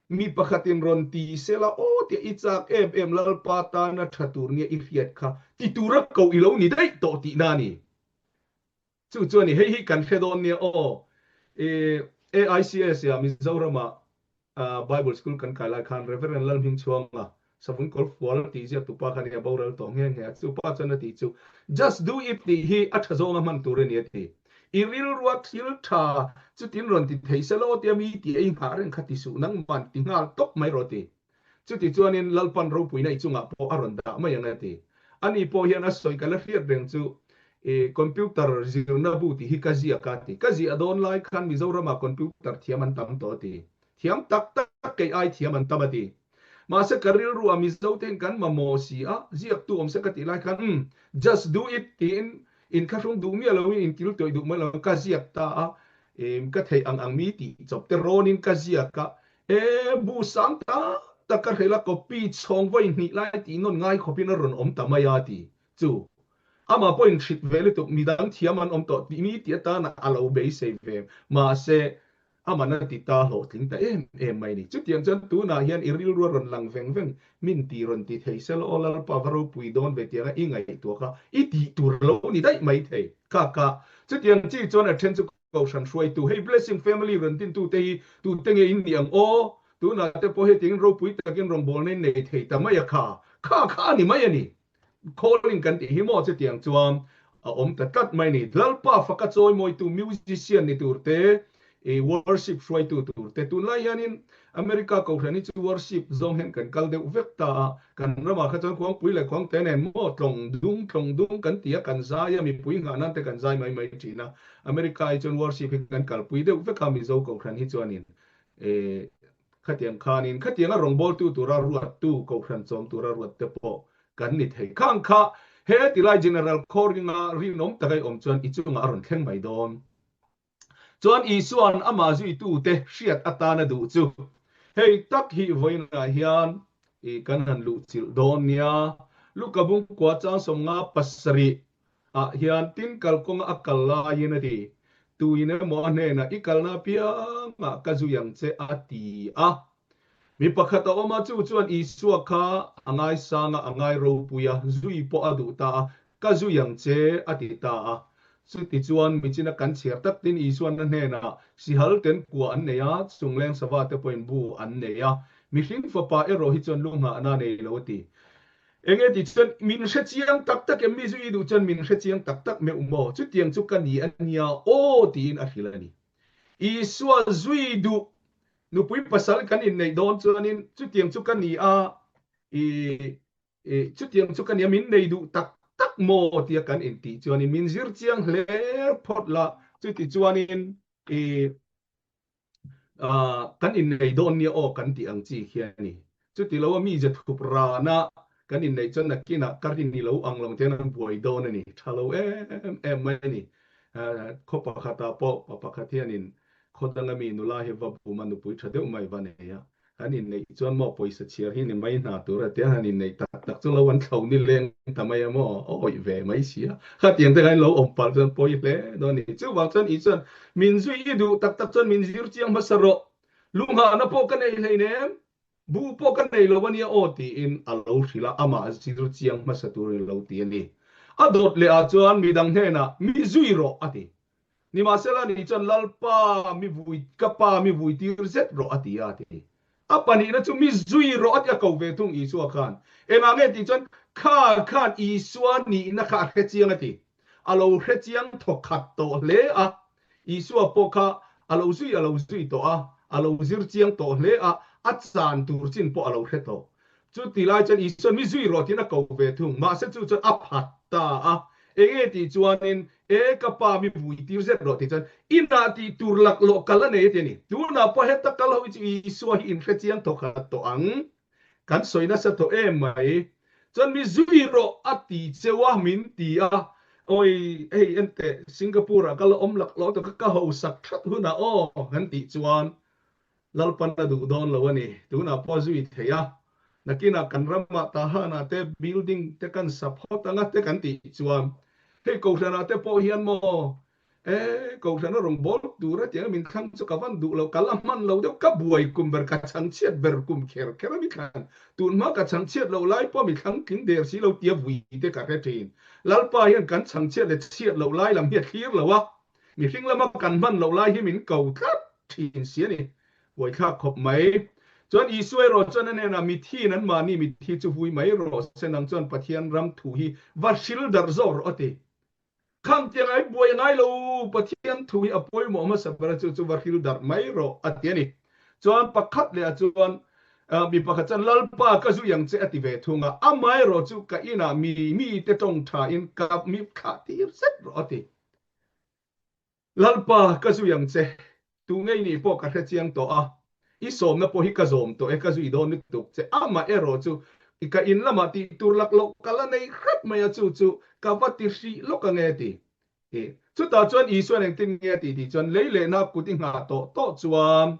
Mi pakhatin rawn ti sela, aw tia i chak em em Lalpa tana tha tur nia i hriat kha ti tura koh i lo ni daih tawh tihna a ni. Chu chu a ni. Hei hi kan hre dawn nia aw. I AICS ah Mizoram ah Bible School kan kai lai khan Reverend Lalhmingchhuanga Savun Kawlfual tih ziak tu pa khan a boral tawh nghe nghe a. Chu pa chuan a tih chu Just do it tih hi a tha zawnga hman tur a ni a ti. I rilrua thil tha chutin rawn ti thei se law tia mi tih ei nghah reng kha ti suh nangman ti nghal tawp mai rawh a ti. Chuti chuanin Lalpan ropuina i chungah pawh a rawn dah mai ang a ti. Ani pawh hian a sawi ka la hriat reng chu i computer zirna bu tih hi ka ziak a ti. Ka ziah dawn lai khan Mizoramah computer thiam an tam tawh a ti. Thiam tak tak kei ai thiam an tam a ti. Mahse ka rilru ah Mizo te hian kan mamawh si a, ziaktu awm se ka tih lai khan umm just do it tiin inkhahrung duh miah loin inkil tawih duh mai loin ka ziak ta a, ka theih ang ang mi tih chawp te rawnin ka ziak a, E bu sang tak tak ka hrel a copy chhawng vawi hnih lai tih nawn ngai khawpin a rawn awm ta mai a ti chu. Amah pawhin hrit ve lutuk midang thiam an awm tawh tih mi tih atana a lo beisei ve mahse aman a ti ta hlawhtling ta em em mai ni. Chutiang chuan tunah hian i rilru a rawn lang veng veng min ti rawn ti thei sel aw Lalpa va ropui dawn ve tianga i ngaihtuah kha i tih tur lo ni daih mai thei kha kha. Chutiang chi chuan a then chu Kohhran hruaitu, hei Blessing Family rawn dintute hi tute nge in nih ang aw? Tunah te pawh hetiangin ropui takin rawngbawlna in nei thei ta mai a kha. Kha kha a ni mai a ni. Calling kan tih hi maw chutiang chuan a awm ta tlat mai a ni. Lalpa faka chawimawitu musician ni tur te, i worship hruaitu tur te. Tunlai hianin America Kohhran hi chu worship zawng hian kan kal deuh vek ta a, kan ramah kha chuan khuangpui leh khuangte nen maw tlawng dung tlawng dung kan ti a, kan zai a, mipui nghah nan te kan zai mai mai thin a. America hi chuan worship hi kan kalpui deuh vek a, Mizo Kohhran hi chuanin. Khatiang khanin khatianga rawngbawltu tura ruattu, kohhran chawm tura ruat te pawh kan ni thei. Khang kha he tilai General Khawringa rinawm taka i awm chuan i chungah a rawn thleng mai dawn. Chuan Isua'n amah zuitute hriat atana duh chu hei tak hi vawiinah hian i kan han luhchilh dawn nia. Luka bungkua chang 57 ah hian tin kalkawnga a kal laiin a ti, Tuin emaw a hnenah i kalna apiangah ka zui ang che a ti a. Mi pakhat a awm a, chu chuan Isua kha a ngaisang a, a ngai ropui a, zui pawh a duh ta a, Ka zui ang che, a ti ta a. Chutichuan, michina kan chhiar tak tin Isuan a hnenah, Sihal ten kua an nei a, chungleng sava te pawhin bu an nei a, mihring fapa erawh hi chuan lu nghahna a nei lo, a ti. Enge tih chuan, Min hre chiang tak tak em? Mi zui i duh chuan min hre chiang tak tak meuh maw? Chutiang chu ka ni a nia aw, tiin a hrilh a ni. Isua zui duh Nupui pasal kan inneih dawn chuanin chutiang chu ka ni a, i chutiang chu ka ni a, min nei duh tak tak maw tia kan intih chuanin min zir chiang hle phawt la, chuti chuanin i kan innei dawn nia aw kan tih ang chi khi a ni. Chuti lo a mi ze thup rana kan inneih chuan nakinah ka rin ni lo ang lo tiang an buai dawn a ni. Tha lo em em mai a ni. Khaw pakhatah pawh pa pakhat hianin Khaw danga mi nula hi va bum a nupui tha deuh mai va nei a, kan inneih chuan maw pawisa chhiar hi ni mai hna tur a tia han inneih tak tak chu lo an thlo ni leng ta mai a maw, a awih ve mai si a, khatiang te khan lo awm palh chuan pawi hle dawn a ni. Chuvang chuan i chuan min zui i duh tak tak chuan min zir chiang hmasa rawh, lunghahna pawh ka nei hleinem, bu pawh ka nei lo a nia aw tiin a lo hrilh a, amah zir chiang hmasa turin a lo ti a ni. A dawt leh ah chuan midang hnenah mi zui rawh a ti. Nimahsela ni chuan Lalpa mi vui, ka pa mi vui tir zet rawh a ti a, a ti. A pahnihna chu mi zui rawh a ti a ko ve thung Isua khan. Engah nge tih chuan kha khan Isua nihna kha a hre chiang a ti. A lo hre chiang thawkhat tawh hle a. Isua pawh kha a lo zui a lo zui tawh a, a lo zir chiang tawh hle a, a chan tur chin pawh a lo hre tawh. Chuti lai chuan Isuan mi zui rawh tiin a ko ve thung. Mahse chu chuan a phat ta a. Enge tih chuanin, E ka pa mi vui tir zet rawh tih chuan, inah tih tur laklawh kal a nei a ti a ni. Tunah pawh heta kal ho hi chu Isua hi inhre chiang thawkhat tawh ang. Kan sawi nasa tawh em mai. Chuan mi zui rawh a ti cheu a, min ti a. Awi hei enteh Singapore ah ka la awm laklawh tawh kha ka hausak that hunah aw kan tih chuan Lalpan a duh dawn lo a ni. Tunah pawh a zui thei a, nakinah kan ramah Tahanah te building te kan sa phawt anga te kan tih chuan hei Kohhranah te pawh hian maw e Kohhran a rawn bawl tur a tiang a min thlang chu ka van duh lo, ka la hman lo deuh, ka buai kum ber, ka chhangchhiat ber kum kher kher a mi thlan, tunhma ka chhangchhiat loh lai pawh mi thlang tling der si lo tia vui te ka hre thin. Lalpa hian kan chhangchhiat leh chhiat loh lai lam hi a thlir lo a, Mihring lama kan hman loh lai hi min ko tlat thin si a ni. Buaithlak khawp mai. Chuan Isua erawh chuan a hnenah, Mithiin anmahni mithi chu vui mai rawh se, nang chuan Pathian ram thu hi va hril darh zawk rawh a ti. Khang tiang ai buai a ngai lo, Pathian thu hi a pawimawh hmasa ber a, chu chu va hril darh mai rawh a ti a ni. Chuan pakhat leh ah chuan mi pakhat chuan Lalpa ka zui ang che a ti ve thung a, amaherawh chu ka inah mi mite tawng tha in ka mi thlah tir zet rawh a ti. Lalpa, ka zui ang che. Tu ngei nih pawh ka hre chiang tawh a, i sawmna pawh hi ka zawm tawh e, ka zui dawn lutuk che. Amah erawh chu ka in lamah tih tur lak loh ka la nei hrep mai a, chu chu ka va ti hrih lawk ang e ti. Chutah chuan Isuan engtin nge a tih tih chuan lei lehna kut i nghah tawh tawh chuan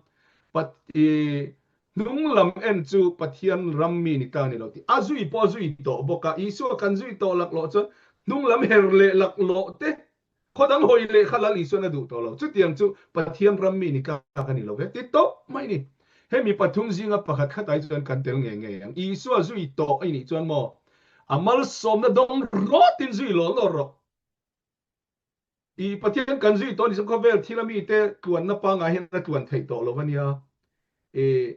Hnung lam en chu Pathian ram mi ni ta ni lo tih a zui pawh a zui tawh bawk a, Isua kan zui tawh laklawh chuan hnung lam her leh laklawh te khaw dang hawi leh kha Lal Isuan a duh tawh lo. Chutiang chu Pathian ram mi ni tlak a ni lo ve ti tawp mai ni. Hemi pathum zinga pakhat khatai chuan kan tel ngei ngei ang. Isua zui tawh i nih chuan maw a malsawmna dawng rawtin zui law law rawh. I Pathian kan zui tawh ni chuan khawvel thil a mite tluanna pangngai hian a tluan theih tawh lo a nia. I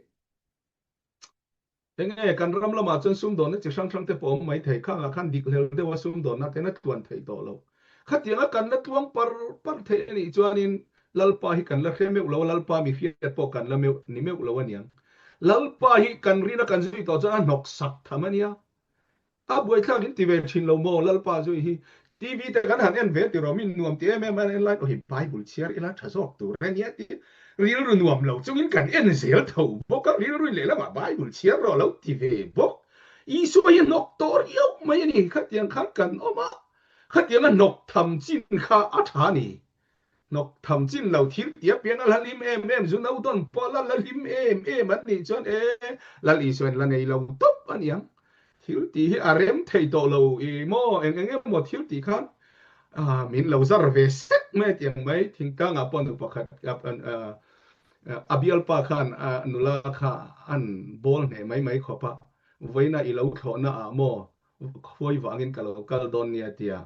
enge kan ram lamah chuan sumdawnna chi hrang hrang te pawh a awm mai thei. Khangah khan dik hlel deuha sumdawnna ten a tluan theih tawh lo. Khatianga kan la tluang par par theih a nih chuanin Lalpa hi kan la hre meuh lo a, Lalpa mi hriat pawh kan la meuh ni meuh lo a niang. Lalpa hi kan rina kan zui tawh chuan a hnawksak tham a nia. A buaithlak in ti ve thin lo maw Lalpa zui hi. TV te kan han en ve tiraw min nuam ti em em a en lai pawh hi Bible chhiar ila tha zawk tur a nia tih rilru nuam lo chungin kan en zel tho bawk a, rilru lehlamah Bible chhiar rawh lo ti ve bawk. Isua hi a hnawk tawh riau mai a ni, khatiang khan kan awm a, khatianga hnawk tham chin kha a tha a ni. Hnawk tham chin lo thil tia piang a la hlim em em, zu no dawn pawh la la hlim em em an nih chuan e, Lal Isuain la nei lo tawp a niang. Thil tih hi a rem thei tawh lo i maw, eng eng emaw thil tih khan min lo zar ve sek mai tiang mai, thingtlangah pawh nu pakhat a bialpa khan nula kha an bawl hneh mai mai khawp a, vawiina i lo thlawhna ah maw Khawi vangin ka lo kal dawn nia tia.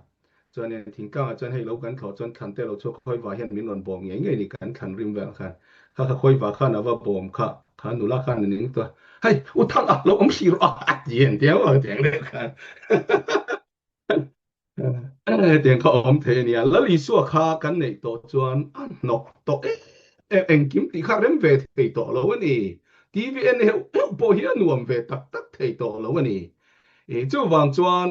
Chuanin thingtlangah chuan hei lo kan thlawh chuan thlan te lo chhuak khawi vah hian min rawn bawm ngei ngei ni kan thlan rim vel khan. Kha kha khawi vah khan a va bawm kha kha nula khan a ning tawh a, hei u thang a lo awm hrih rawh a a ti en tiang aw tiang deuh khan. Hetiang kha awm thei a nia. Lal Isua kha kan neih tawh chuan a hnawk tawh em em engkim tih kha rem ve thei tawh lo a ni. TV en heuh heuh pawh hi a nuam ve tak tak thei tawh lo a ni. Chuvang chuan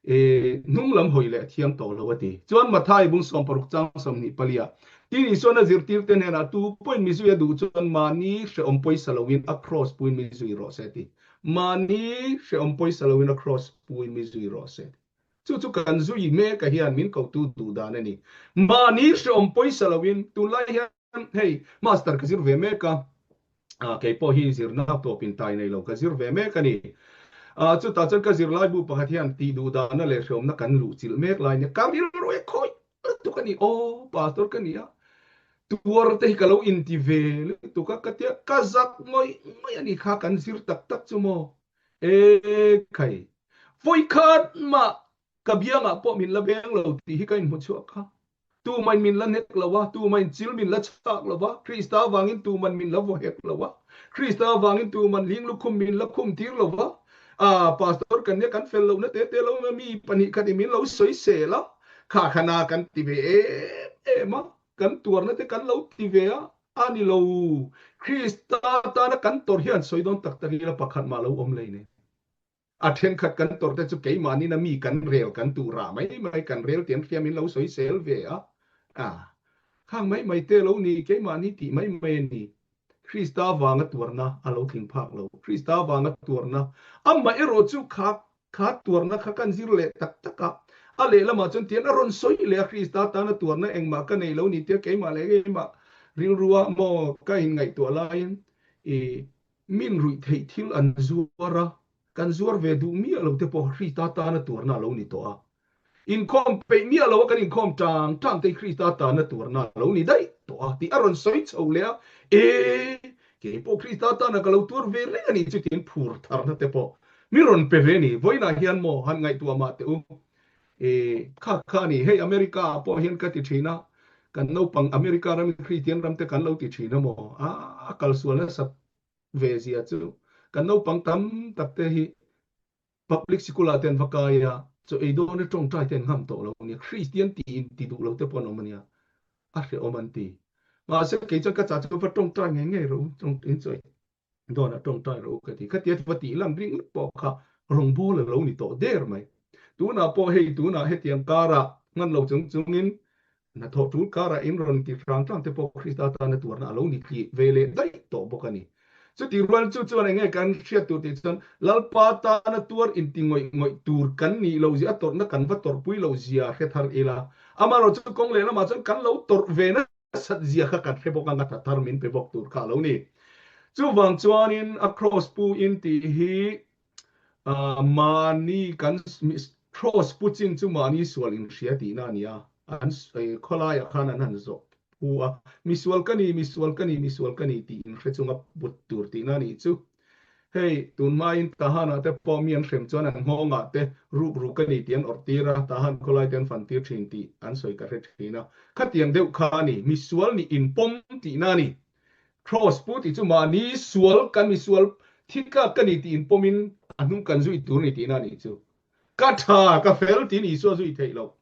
hnung lam hawi leh a thiam tawh lo a ti. Chuan Mathai bung 60 chang 24 ah tin Isuan a zirtirte hnenah tu pawhin mi zui a duh chuan mahni hrehawm pawisa loin a kraws puin mi zui rawh se a ti. Mahni hrehawm pawisa loin a kraws puin mi zui rawh se. Chu chu kan zui meka hian min kotu duh dan a ni. Mahni hrehawm pawisa loin tunlai hian Hei, master ka zir ve mek a, kei pawh hi zirna tawp in tai nei lo ka zir ve mek a ni. Chutah chuan ka zirlaibu pakhat hian tih duh dahna leh hreawmna kan luh chilh mek lai nia, ka rilru e khawi lutuk a ni, aw pastor ka ni a, tuar te hi ka lo inti ve lutuk a, ka tia ka zak ngawih ngawih a ni kha kan zir tak tak chu maw, e khai, vawikhat mah ka biangah pawh min la beng lo tih hi ka inhmu chhuak kha. Tumain min la hnek lo a, tumain chil min la chak lo a, Krista avangin tuman min la vaw hek lo a, Krista avangin tuman hling lukhum min la khum tir lo a, ah, Pastor kan nia kan fel lohna te te lo mi pahnih khat in min lo sawi sel a, kha khana kan ti ve em em a, kan tuarna te kan lo ti ve a, a ni lo. Krista tana kan tawrh hian sawi dawn tak tak ila pakhat mah lo awm lei nei. A thenkhat kan tawrh te chu keimahnin a mi kan rel kan tuh rah mai mai kan rel tiang hria min lo sawisel ve a, a khang mai mai te lo ni keimahni tih mai mai a ni. Krista avanga tuarna a lo tling phak lo. Krista avanga tuarna amah erawh chu kha kha tuarna kha kan zir leh tak tak a, a lehlamah chuan tian a rawn sawi leh a Krista tana tuarna engmah ka nei lo ni tia keimah leh keimah rilrua maw ka inngaihtuah laiin i Min ruih theih thil an zuar a, kan zuar ve duh miah lo te pawh Krista tana tuarna a lo ni tawh a. Inkhawm peih miah lo a kan inkhawm tang tang te hi Krista tana tuarna a lo ni daih tawh a tih a rawn sawi chho leh a, E, kei pawh Krista tana ka lo tuar ve reng a nih chu tiin phur tharna te pawh min rawn pe ve a ni. Vawiinah hian maw han ngaihtuah mah teh u, e, kha kha a ni. Hei America ah pawh hian ka ti thin a, kan naupang America ram Kristian ram te kan lo ti thin a maw, a kalsual nasat ve zia chu kan naupang tam tak te hi public sikul ah te an va kai a, chaw ei dawn a tawngtai te an ngam tawh lo a nia, Kristian tiin ti duh lo te pawh an awm a nia, a hrehawm an ti. Mahse kei chuan ka chah chu va tawngtai ngei ngei rawh u, in chaw ei Dawn a tawngtai rawh u ka ti. Khatia va tih lan ringawt pawh kha rawngbâwl a lo ni tawh der mai. Tunah pawh hei tunah hetiang karah hman lo chung chungin hnathawh tul karah in rawn ti hrang hrang te pawh Krista tana tuarna a lo ni tli ve leh daih tawh bawk a ni. Chuti rual chu chuan eng nge kan hriat tur tih chuan Lalpa tana tuar inti ngawih ngawih tur kan nih loh zia, a tawrhna kan va tawrhpui loh zia hre thar ila. Amaherawhchu kawng lehlamah chuan kan lo tawrh ve nasa sat zia kha kan hre bawk a, ngata thar min pe bawk tur kha a lo ni. Chuvang chuanin a cross pu in tih hi mahni kan cross pu chin chu mahni sual inhria tihna a ni a, an khawlaiah khan an han zawh phu a, misual ka ni, misual ka ni, misual ka ni tih inhre chunga put tur tihna a nih chu. Hei, tun hmain Tahan-ah te pawh mi an hrem chuan an nghawngah te ruk ruk a ni tih an awrh tir a, Tahan khawlai te an fan tir thin tih an sawi ka hre thin a. Khatiang deuh kha a ni, misual nih inpawm tihna a ni. Cross pu tih chu mahni sual kan misual thi tlak ka ni tih inpawmin a hnung kan zui tur a ni tihna a nih chu. Ka tha, ka fel tiin Isua zui theih loh.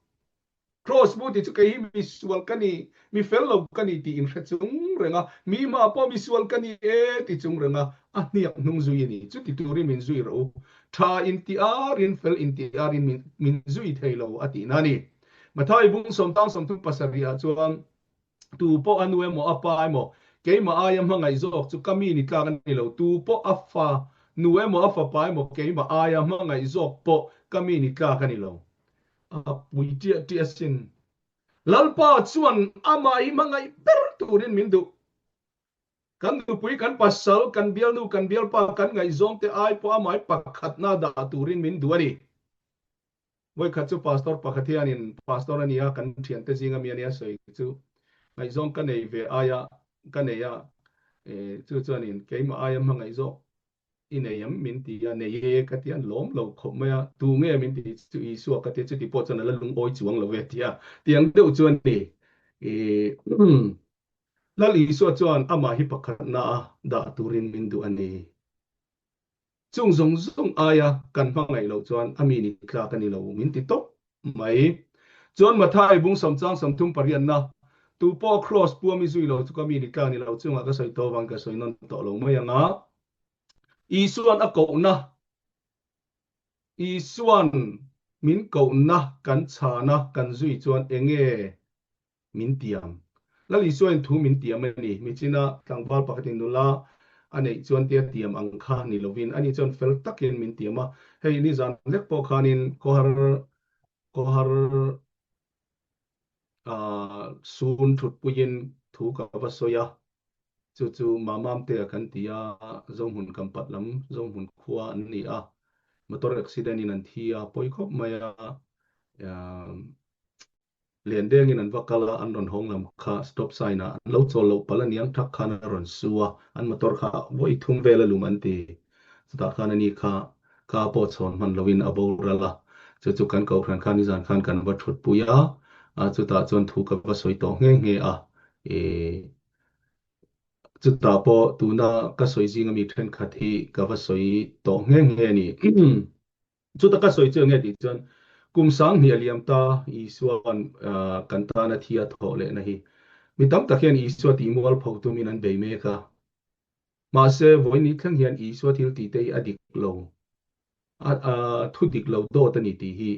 Cross bu tih chu kei hi misual ka ni, mi fel lo ka ni tih inhre chung reng a, mi hma pawh misual ka ni e ti chung reng a, a hniak hnung zui a ni. Chuti turin min zui rawh u. Tha inti arin, fel inti arin min zui thei lo a tihna a ni. Matthai bung sawmtang 37 ah chuan tu pawh a nu emaw a pa emaw keimah aia hmangaih zawk chu ka mi ni tlak a ni lo, tu pawh a fa nu emaw a fapa emaw keimah aia hmangaih zawk pawh ka mi ni tlak a ni lo. A pui ṭiah ṭiah asin. Lalpa chuan amah hi hmangaih ber turin min duh. Kan nupui, kan pasal, kan bialnu, kan bialpa, kan ngaihzawngte ai pawh amah hi pakhatna dah turin min duh a ni. Vawikhat chu pastor pakhat hianin pastor a nia, kan thiante zinga mi a nia sawi chu ngaihzawng ka nei ve aia ka nei a, chu chuanin keimah aia hmangaih zawk i nei em min ti a, nei e ka ti a, lawm lo khawp mai a, tu nge min ti chu Isua ka ti a, chuti pawh chuan a la lungawi chuang lo ve ti a, tiang deuh chu a ni. Lal Isua chuan amah hi pakhatna a dah turin min duh a ni. Chung zawng zawng aia kan hmangaih loh chuan a mi ni tlak a ni lo min ti tawp mai. Chuan Mathai bung sawmchang 30 pariatna, Tu pawh kraws pu ami zui lo chu ka mi ni tlak ni lo chungah ka sawi tawh avangin ka sawi nawn tawh lo mai ang a. Isuan a kohna, Isuan min kohna kan chhana kan zui chuan enge min tiam. Lal Isuain thu min tiam a ni. Michina tlangval pakhatin nula a neih chuan tia tiam ang kha ni lovin ani chuan fel takin min tiam a. Hei nizan lek pawh khanin khawhar khawhar sun thutpuiin thu ka va sawi a. Chu chu Mamamtea kan ti a, Zohmun Kampat lam Zohmun khua an ni a. Motor accident in an thi a, pawi khawp mai a. Lian dengin an va kal a, an rawn hawng lam kha stop sign ah an lo chawl loh palh aniang thak khan a rawn su a, an motor kha vawi thum vel a lum an ti. Chutah khan ani kha ka pawh chhawn hman loin a boral a, chu chu kan kohhran khan nizan khan kan va thut pui a, chutah chuan thu ka va sawi tawh nghe nghe a, ih chutah pawh tuna ka sawi zing ami thenkhat hi ka va sawi tawh nghe nghe a ni. Chuta ka sawi chu enge tih chuan kum 2000 a liam ta Isua'n kan tana thi a thawh lehna hi mi tam tak hian Isua tih mual pho tumin an bei mek a. Mahse, vawiin thleng hian Isua thil tih te hi a dik lo, a thu dik lo dawt a ni tih hi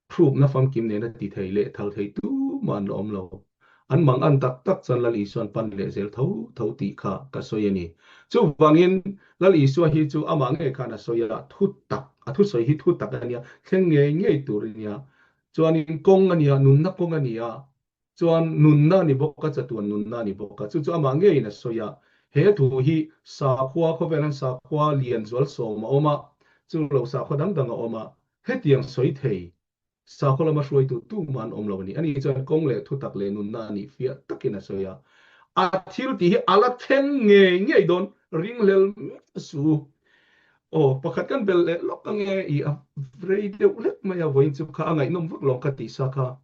Proof na famkim nena ti thei leh thal thei tumah an la awm lo. An mang an tak tak chuan Lal Isua'n pan leh zel tho tho tih kha ka sawi a ni. Chuvangin Lal Isua hi chu amah ngei khan a sawi a, thu tak, a thusawi hi thu tak a nia, thleng ngei ngei tur a nia. Chuanin kawng a nia, nunna kawng a ni a, Chuan nunna a ni bawk a, chatuan nunna a ni bawk a. Chu chu amah ngeiin a sawi a. He thu hi sakhua, khawvel hian sakhua lian zual sawm a awm a, chu lo sakhua dang dang a awm a. Hetiang sawi thei sakhua lama hruaitu tumah an awm lo a ni. Ani chuan kawng leh thutak leh nunna a nih fiah takin a sawi a. A thil tih hi a la thleng ngei ngei dawn, ringhlel miah su. Aw, pakhat kan belh leh lawk ange i a rei deuh hlek mai a, vawiin chu kha a ngaihnawm vak lo ang ka tih sa kha.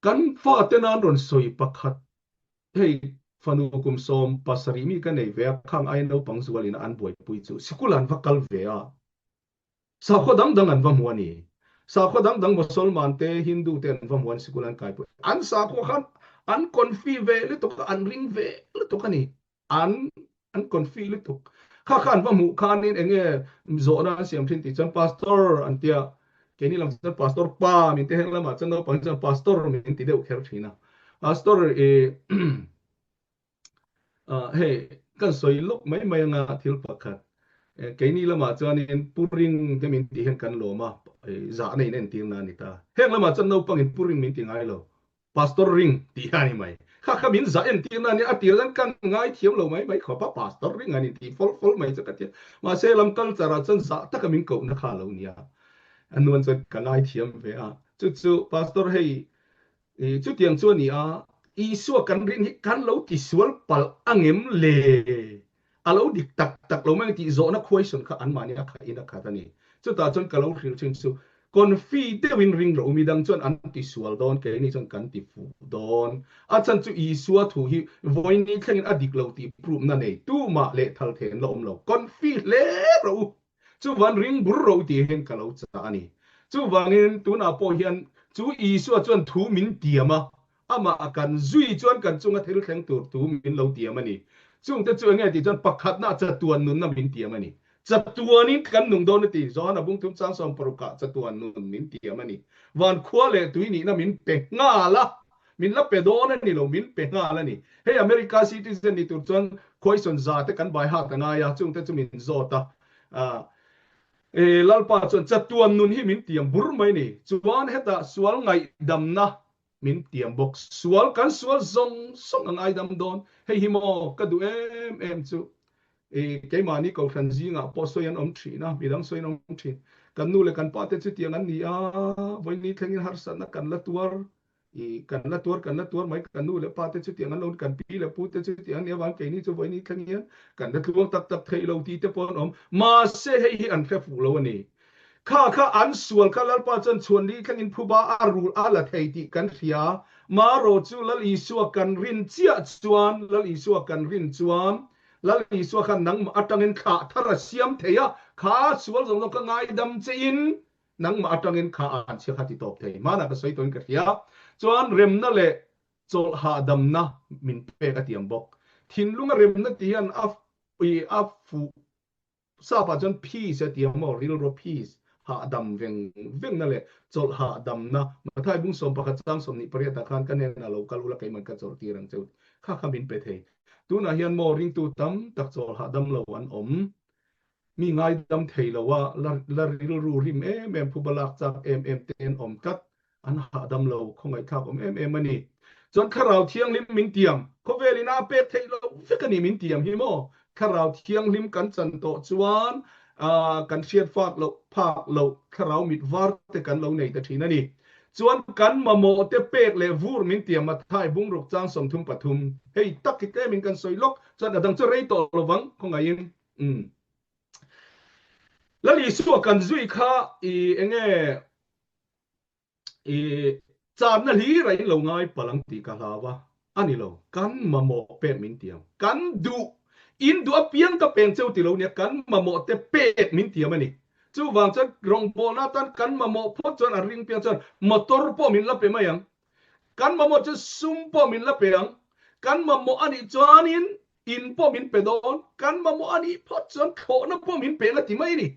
Kan fate nan rawn sawi pakhat, hei fanu kum 17 mi ka nei ve a, khang aia naupang zualin an buaipui chu sikul an va kal ve a, sakhaw dang dang an va hmu a ni. Sakhaw dang dang Mosolman te, Hindu te an va hmu an sikul an kaipui. An sakhua khan an confi ve lutuk a, an ring ve lutuk a ni. An an confi lutuk. Kha kha an va hmuh khanin eng nge zawhna an siam thin tih chuan pastor an tia, keini lam chuan pastor pa min ti heng lamah chuan naupang chuan pastor min ti deuh kher thin a. Pastor i hei kan sawi lawk mai mai anga thil pakhat keini lamah chuanin puring te min tih hian kan lawm a, zahna in entirna a ni ta. Heng lamah chuan naupangin puring min ti ngai lo. Pastor ring tih hi a ni mai. Kha kha min zah entir na nia, a tir zan kan ngai thiam lo mai mai khawp a, Pastor ring an intih fawlh fawlh mai chu ka ti a. Mahse lam kal char ah chuan zah taka min kohna kha a lo nia. A nuan chuan ka ngai thiam ve a. Chu chu Pastor hei chutiang chu a ni a, Isua kan rin hi kan lo tisual palh angem le? A lo dik tak tak lo mai ang tih zawhna question kha anmahni a khat in a khat a ni. Chutah chuan ka lo hrilh thin chu confi deuhin ring rawh u, midang chuan an ti sual dawn, keini chuan kan ti fuh dawn. A chhan chu Isua thu hi vawiin thlengin a dik lo tih proof na nei tumah leh thal thei an la awm lo. Confi hle rawh u. Chuvan ring bur ro tih hian ka lo chah a ni. Chuvangin tunah pawh hian chu Isua chuan thu min tiam a, amah kan zui chuan kan chunga thil thleng tur thu min lo tiam a ni. Chungte chu enge tih chuan pakhatna chatuan nunna min tiam a ni. Chatuanin kan nung dawn a ti. Johana bung thum chang 60 ah chatuan nun min tiam a ni. Van khua leh tui nihna min pe nghal a, min la pe dawn a ni lo, min pe nghal a ni. Hei America citizen ni tur chuan khuaisawn za te kan bai hat a ngai a, chungte chu min zawt a. E Lalpa chuan chatuan nun hi min tiam bur mai ni. Chuan hetah sual ngaihdamna min tiam bawk. Sual kan sual zawng zawng a ngaidam dawn. Hei hi maw ka duh em em chu. E keimahni kohhran zingah pawh sawi an awm thin a, midang sawi an awm thin. Kan nu leh kan pa te chutiang an ni a, vawiin thlengin harsatna kan la tuar. I kan la tuar kan la tuar mai kan nu leh pa te chutiang an lo kan pi leh pu te chutiang an nih avang keini chu vawiin thleng hian kan la tluang tak tak theih lo tih te pawh an awm. Mahse hei hi an hre fuh lo a ni. Kha kha an sual kha Lalpa chuan chhuan li thlengin phuba a rul a la thei tih kan hria. Marawh chu Lal Isua kan rin chiah chuan Lal Isua kan rin chuan Lal Isua khan nangmah atangin thlah thar a siam thei a, kha sual zawng zawng kha ngaidam che in Nangmah atangin kha an chhia kha ti tawp thei. Hmanah ka sawi tawhin ka hria. Chuan remna leh chawlh hahdamna min pek a tiam bawk. Thinlunga remna tih hian a i a fuh sap ah chuan peace a ti ang maw, rilru peace, hahdam veng vengna leh chawlh hahdamna. Mathai bung 11 chang 28 ah khan ka hnenah lo kal ula keiman ka chawlh tir ang che u tih kha kha min pe thei. Tunah hian maw ringtu tam tak chawlh hahdam lo an awm. Mi ngaidam thei lo a, la rilru rim em em, phuba lak chak em em te an awm tlat, an hahdam lo, khawngaihthlak awm em em a ni. Chuan Thlarau Thianghlim min tiam, khawvel ina a pek theih loh vek a ni min tiam hi maw? Thlarau Thianghlim kan chan tawh chuan kan hriat fak loh phak loh Thlarau mit var te kan lo nei ta thin a ni. Chuan kan mamawh te pek leh vur min tiam a thai bungruk chang 33, hei tak hi tlemin kan sawi lawk, chuan a dang chu rei tawh lovang khawngaihin. Umm. Lal Isua kan zui kha i enge i charna hlir a in lo ngai palh ang tih ka hlau a, a ni lo. Kan mamawh pek min tiam. Kan duh, in duh apiang ka peng cheu ti lo nia, kan mamawh te pek min tiam a ni. Chuvang chuan rawngbawlna atan kan mamawh phawt chuan a ring piang chuan motor pawh min la pe mai ang. Kan mamawh chuan sum pawh min la pe ang. Kan mamawh a nih chuanin In pawh min pe dawn, kan mamawh a nih phawt chuan thlawhna pawh min pe la ti mai a ni.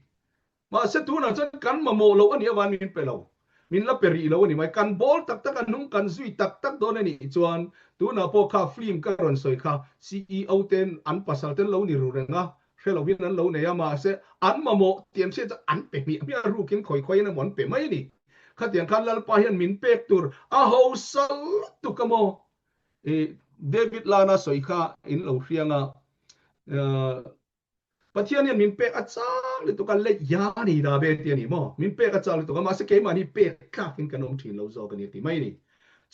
Mahse tunah chuan kan mamawh loh a nih avangin min pe lo, min la pe rih lo a ni mai. Kan bawl tak tak a hnung kan zui tak tak dawn a nih chuan tunah pawh kha film ka rawn sawi kha CEO ten an pasal ten lo ni ru reng a, hre lovin an lo nei a, mahse an mamawh tih an hriat chuan an pe hmiah hmiah a, rukin khawi khawiin emaw an pe mai a ni. Khatiang khan Lalpa hian min pek tur a hausa lutuk a maw? I David Lana sawi kha in lo hriang a, Pathian hian min pek a chang lutuk a, lei ya ni da ve ti a ni maw? Min pek a chang lutuk a, mahse keimah hi pek tlakin kan awm thin lo zawk a ni a ti mai a ni.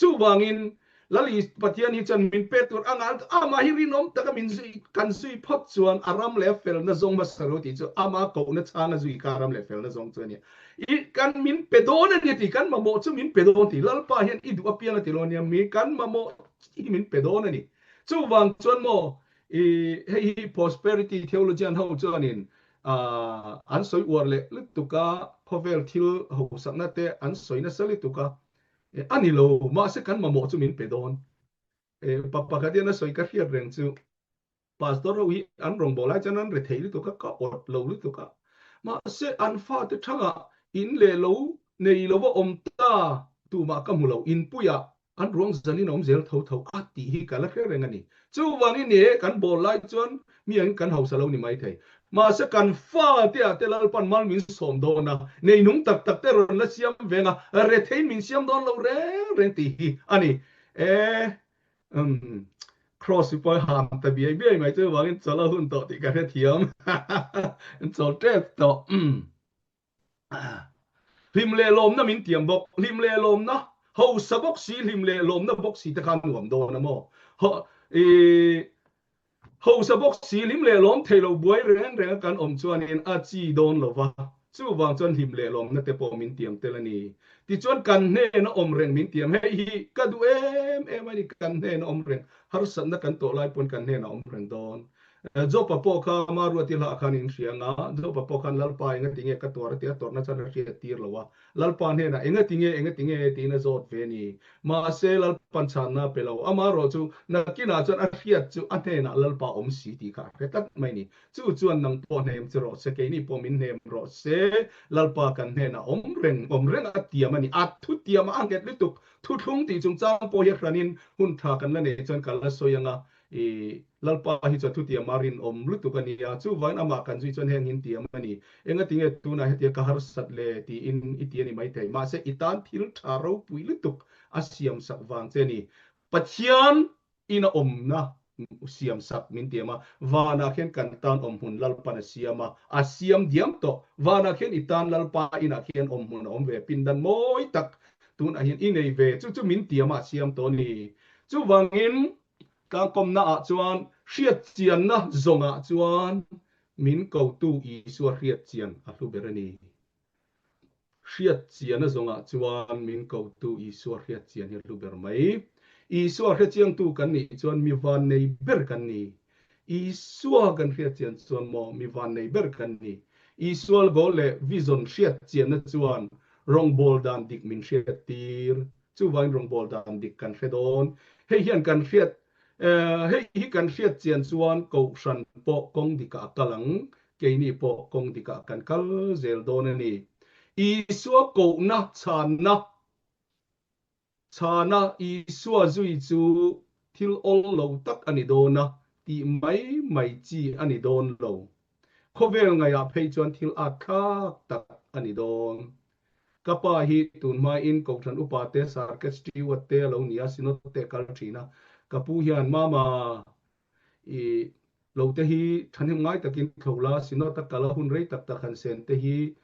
Chuvangin Lali Pathian hi chuan min pek tur a ngal amah hi rinawm taka min zui kan zui phawt chuan a ram leh a felna zawng hmasa ro tih chu ama kohna chhanga zui kha ram leh felna zawng chu a ni a. I kan min pe dawn a ni tih kan mamawh chu min pe dawn tih Lalpa hian i duh apiang a ti lo a nia mi kan mamawh hi min pe dawn a ni. Chuvang chuan maw i hei hi prosperity theologian ho chuanin an sawi uar leh lutuk a, khawvel thil hosakna te an sawi nasa lutuk a, a ni lo mahse kan mamawh chu min pe dawn. Pa pakhat hian a sawi ka hriat reng chu. Pastor ho hi an rawngbâwl lai chuan an re thei lutuk a, ka awt lo lutuk a. Mahse, an fate thangah in leh lo nei lova awm ta tumah ka hmu lo, inpuiah an ruang zanin a awm zel tho tho a tih hi ka la hre reng a ni. Chuvangin ni e, kan bawl lai chuan mi angin kan hausa lo ni maithei. Mahse, kan fate ah te Lalpan mal min sawm dawn a, neinung tak tak te rawn la siam veng a, retheiin min siam dawn lo reng reng tih hi a ni. E. Umm Cross hi pawh ham ta biai biai mai chu vangin chawl a hun tawh tih ka hrethiam. An chawl tep tawh. Hlim leh lawmna min tiam bawk. Hlim leh lawmna hausa bawk si hlim leh lawmna bawk si te khan nuam dawn a maw? I Hausa bawk si hlim leh lawm thei lo buai reng reng a kan awm chuanin a chi dawn lo va, chuvang chuan hlim leh lawmna te pawh min tiam tel a ni. Tichuan kan hnena awm reng min tiam, hei hi ka duh em em a ni, kan hnena awm reng, harsatna kan tawh lai pawn kan hnena awm reng dawn. Job-a pawh kha ama ruati hlah khan in hria anga, Job-a pawh khan Lalpa engati nge ka tuar a tih a tawrhna chuan a hriat tir lo a, Lalpa hnenah engati nge engati nge tiin a zawt ve a ni. Mahse Lalpa'n chhanna a pe lo. Amaherawh chu nakinah chuan a hriat chu a hnenah Lalpa awm si tih kha a hre tlat mai a ni. Chu chuan nang pawh hnem che rawh se, keini pawh min hnem rawh se, Lalpa kan hnenah awm reng, awm reng a tiam a ni. A thutiam a nghet lutuk, thuthlung tih chungchang pawh hi a hranin hun tha kan la nei chuan ka la sawi ang a, i Lalpa hi chuan thutiam a rinawm lutuk a nia, chuvangin amah kan zui chuan heng in tiam a ni. Engati nge tunah hetia ka harsat le tiin i ti a ni maithei. Mahse i tan thil tha ropui lutuk a siamsak vang che a ni. Pathian in a awmna siamsak min tiam a, vanah khian kan tan awmhmun Lalpan a siam a, a siam diam tawh. Vanah khian i tan Lalpa inah khian awmhmun a awm ve, pindan mawi tak tunah hian i nei ve, chu chu min tiam a, a siam tawh a ni. Chuvangin Tlangkawmna ah chuan hriatchianna zawngah chuan min kotu Isua hriatchian a hlu ber a ni. Hriatchianna zawngah chuan min kotu Isua hriatchian hi a hlu ber mai. Isua hrechiangtu kan nih chuan mi vannei ber kan ni. Isua kan hriatchian chuan maw mi vannei ber kan ni. Isua goal leh vision hriatchianna chuan rawngbâwl dan dik min hriattir. Chuvangin rawngbâwl dan dik kan hre dawn. Hei hian kan hriat, hei hi kan hriat chian chuan Kohhran pawh kawng dikah a kal ang, keini pawh kawng dikah kan kal zel dawn a ni. Isua kohna chhanna, chhana Isua zui chu thil awl lo tak a ni dawn a, tih mai mai chi a ni dawn lo. Khawvel ngaihah phei chuan thil atthlak tak a ni dawn. Ka pa hi tun hmain Kohhran upa te, Circuit Steward te a lo ni a, Synod te a kal thin a. Ka pu hian, Mama, i lo te hi thahnem ngai takin thlo la, Synod a kal a hun rei tak tak han sen te hi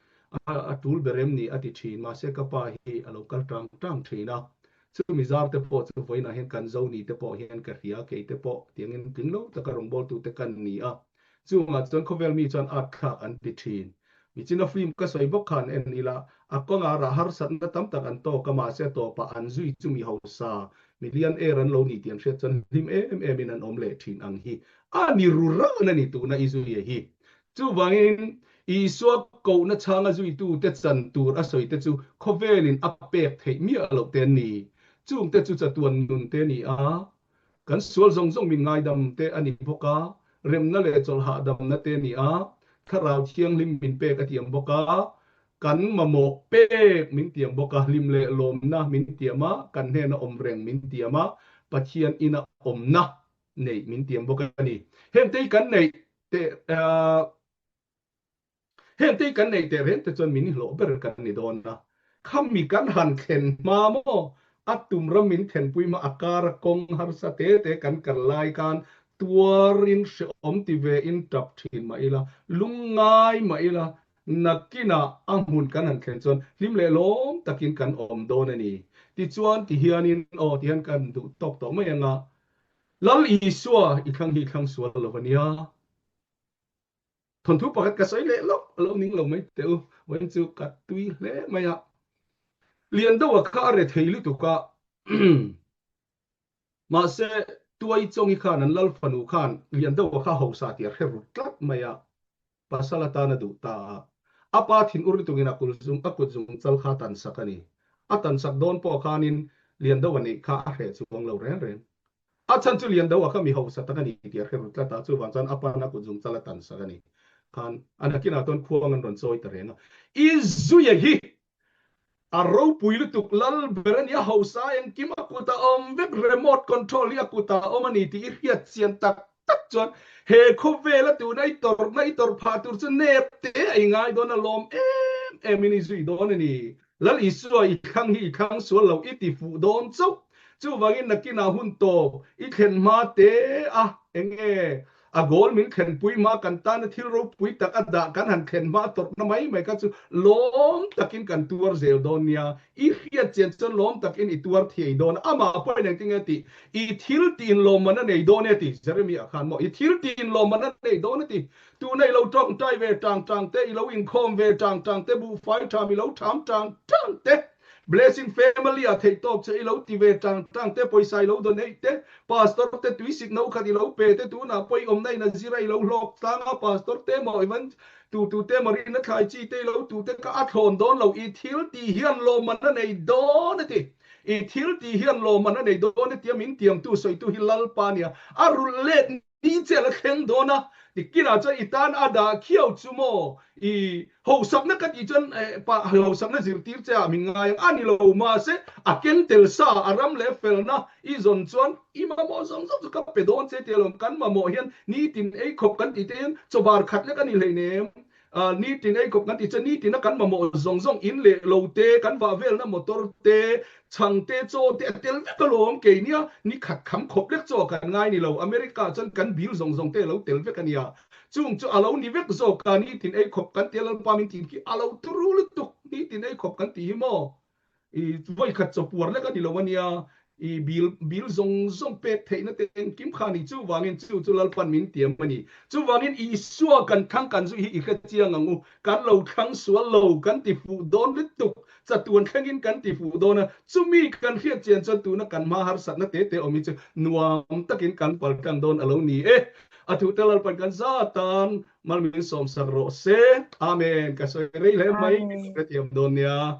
a tul ber em ni a ti thin. Mahse ka pa hi a lo kal tang tang thin a. Chumi zar te pawh chu vawiinah hian kan zo ni te pawh hian ka hria, kei te pawh tiangin tling lo taka rawngbawltu te kan ni a. Chungah chuan khawvel mi chuan art thlak an ti thin. Michina film ka sawi bawk khan en ila, a kawngah rah harsatna tam tak an tawk a, mahse a tawpah an zui chu mi hausa, mi lian er an lo ni tih an hriat chuan hlim em emin an awm leh thin ang hi a ni ru ran a ni tuna i zuia hi. Chuvangin Isua kohna chhanga zuitute chan tur a sawi te chu khawvelin a pek theih miah loh te an ni. Chungte chu chatuan nun te a ni a, Kan sual zawng zawng min ngaidam te a ni bawk a, remna leh chawlh hahdamna te a ni a, Thlarau Thianghlim min pek a tiam bawk a, kan mamawh pek min tiam bawk a, hlim leh lawmna min tiam a, kan hnena awm reng min tiam a, Pathian ina awmna neih min tiam bawk a ni. Hengte hi kan neih teh. Heng te kan neih teh reng te chuan min hlawh ber kan ni dawn a, khami kan han thlen hma maw a tum ram min thlenpui hma a kar a kawng harsa te te kan kal lai khan tuarin hrehawm ti ve in tap thin mah ila, lungngai mah ila nakinah a hmun kan han thlen chuan hlim leh lawm takin kan awm dawn a ni. Tichuan tihianin aw tihian kan duh tawk tawh mai ang a, Lal Isua i thlang hi i thlang sual lo a nia. Thawnthu pakhat ka sawi leh lawk a lo ning lo mai teh u, vawiin chu ka tui hle mai a. Lian deuha kha a re thei lutuk a, mahse Tuai Chawngi khan an lal fanu khan Lian deuha kha hausa tih a hre rut tlat mai a, pasal atan a duh ta a. A pa thin ur lutukin a kul zung a kut zung chal kha a tan sak a ni. A tan sak dawn pawh khanin Lian deuha neih kha a hreh chuang lo reng reng. A chhan chu lian deuh a kha mi hausa tak a ni tih a hre ru tlat a, chuvang chuan a pan a kut zung chal a tan sak a ni. Khan a nakinah chuan khuang an rawn chawi ta reng a. I zuia hi a ropui lutuk lal ber a ni, a hausa engkim a kut a awm vek, remote control hi a kut ah a awm a ni tih i hriat chian tak tak chuan he khawvela tuna i tawrhna i tawrh phah tur chu nep te a i ngai dawn a lawm em em in i zui dawn a ni. Lal Isua i thlang hi i thlang sual lo i ti fuh dawn chauh. Chuvangin nakinah hun tawp i thlen hma te a, enge a goal min thlenpui hma kan tana thil ropui tak a dah kan han thlen hma a tawrhna mai mai kha chu lawm takin kan tuar zel dawn nia. I hriat chian chuan lawm takin i tuar thei dawn a, amah pawhin engtin nge tih i thil tiin lawmman a nei dawn e ti Jeremiah khan maw i thil tiin lawmman a nei dawn a ti. Tuna i lo tawngtai ve tang tang te, i lo inkhawm ve tang tang te, buhfai tham i lo tham tang tang te. Blessing family ah theih tawk che i lo ti ve tang tang te, pawisa i lo donate te, pastor te tuisik no khat i lo pe te, tunah pawi awmna in a zira i lo hlawk tlang a, pastor te maw even tu tu te maw rinna thlai chi te i lo tu te kha a thlawn dawn lo, i thil tih hian lawmman a nei dawn a ti. I thil tih hian lawmman a nei dawn a tia min tiamtu sawitu hi Lalpa nia, a rulh let Ni che la thleng dawn a, tikinah chuan i tan a dah khiau chu maw? I hosakna ka tih chuan pa hosakna zirtir che ah min ngai ang a ni lo, mahse a ken tel sa a ram leh felna i zawn chuan i mamawh zawng zawng chu ka pe dawn che tia lawm, kan mamawh hian nitin ei khawp kan tih te hian chawbar khat lek a ni hleinem. Nitin ei khawp kan tih chuan nitina kan mamawh zawng zawng in leh lo te, kan vah velna motor te, chhang te, chaw te a tel vek alawm. Kei nia ni khat kham khawp lek chaw kan ngai ni lo. America ah chuan kan bill zawng zawng te a lo tel vek a nia. Chung chu a lo ni vek zawk a, nitin ei khawp kan tia Lalpa min tih khi a lo turu lutuk. Nitin ei khawp kan tih hi maw? I vawikhat chawpuar lek a ni lo a nia, i bil bil zawng zawng pek theihna te engkim kha a ni. Chuvangin chu chu Lalpan min tiam a ni. Chuvangin Isua kan thlang kan zu hi i hre chiang ang u. Kan lo thlang sual lo, kan ti fuh dawn lutuk, chatuan thlengin kan ti fuh dawn a. Chumi kan hriat chian chuan tuna kan hma harsatna te te awm hi chu nuam takin kan pal tlang dawn a lo ni e. A thuhte Lalpan kan za tan mal min sawmsak rawh se. Amen. Ka sawi rei hle mai, min hrethiam dawn nia.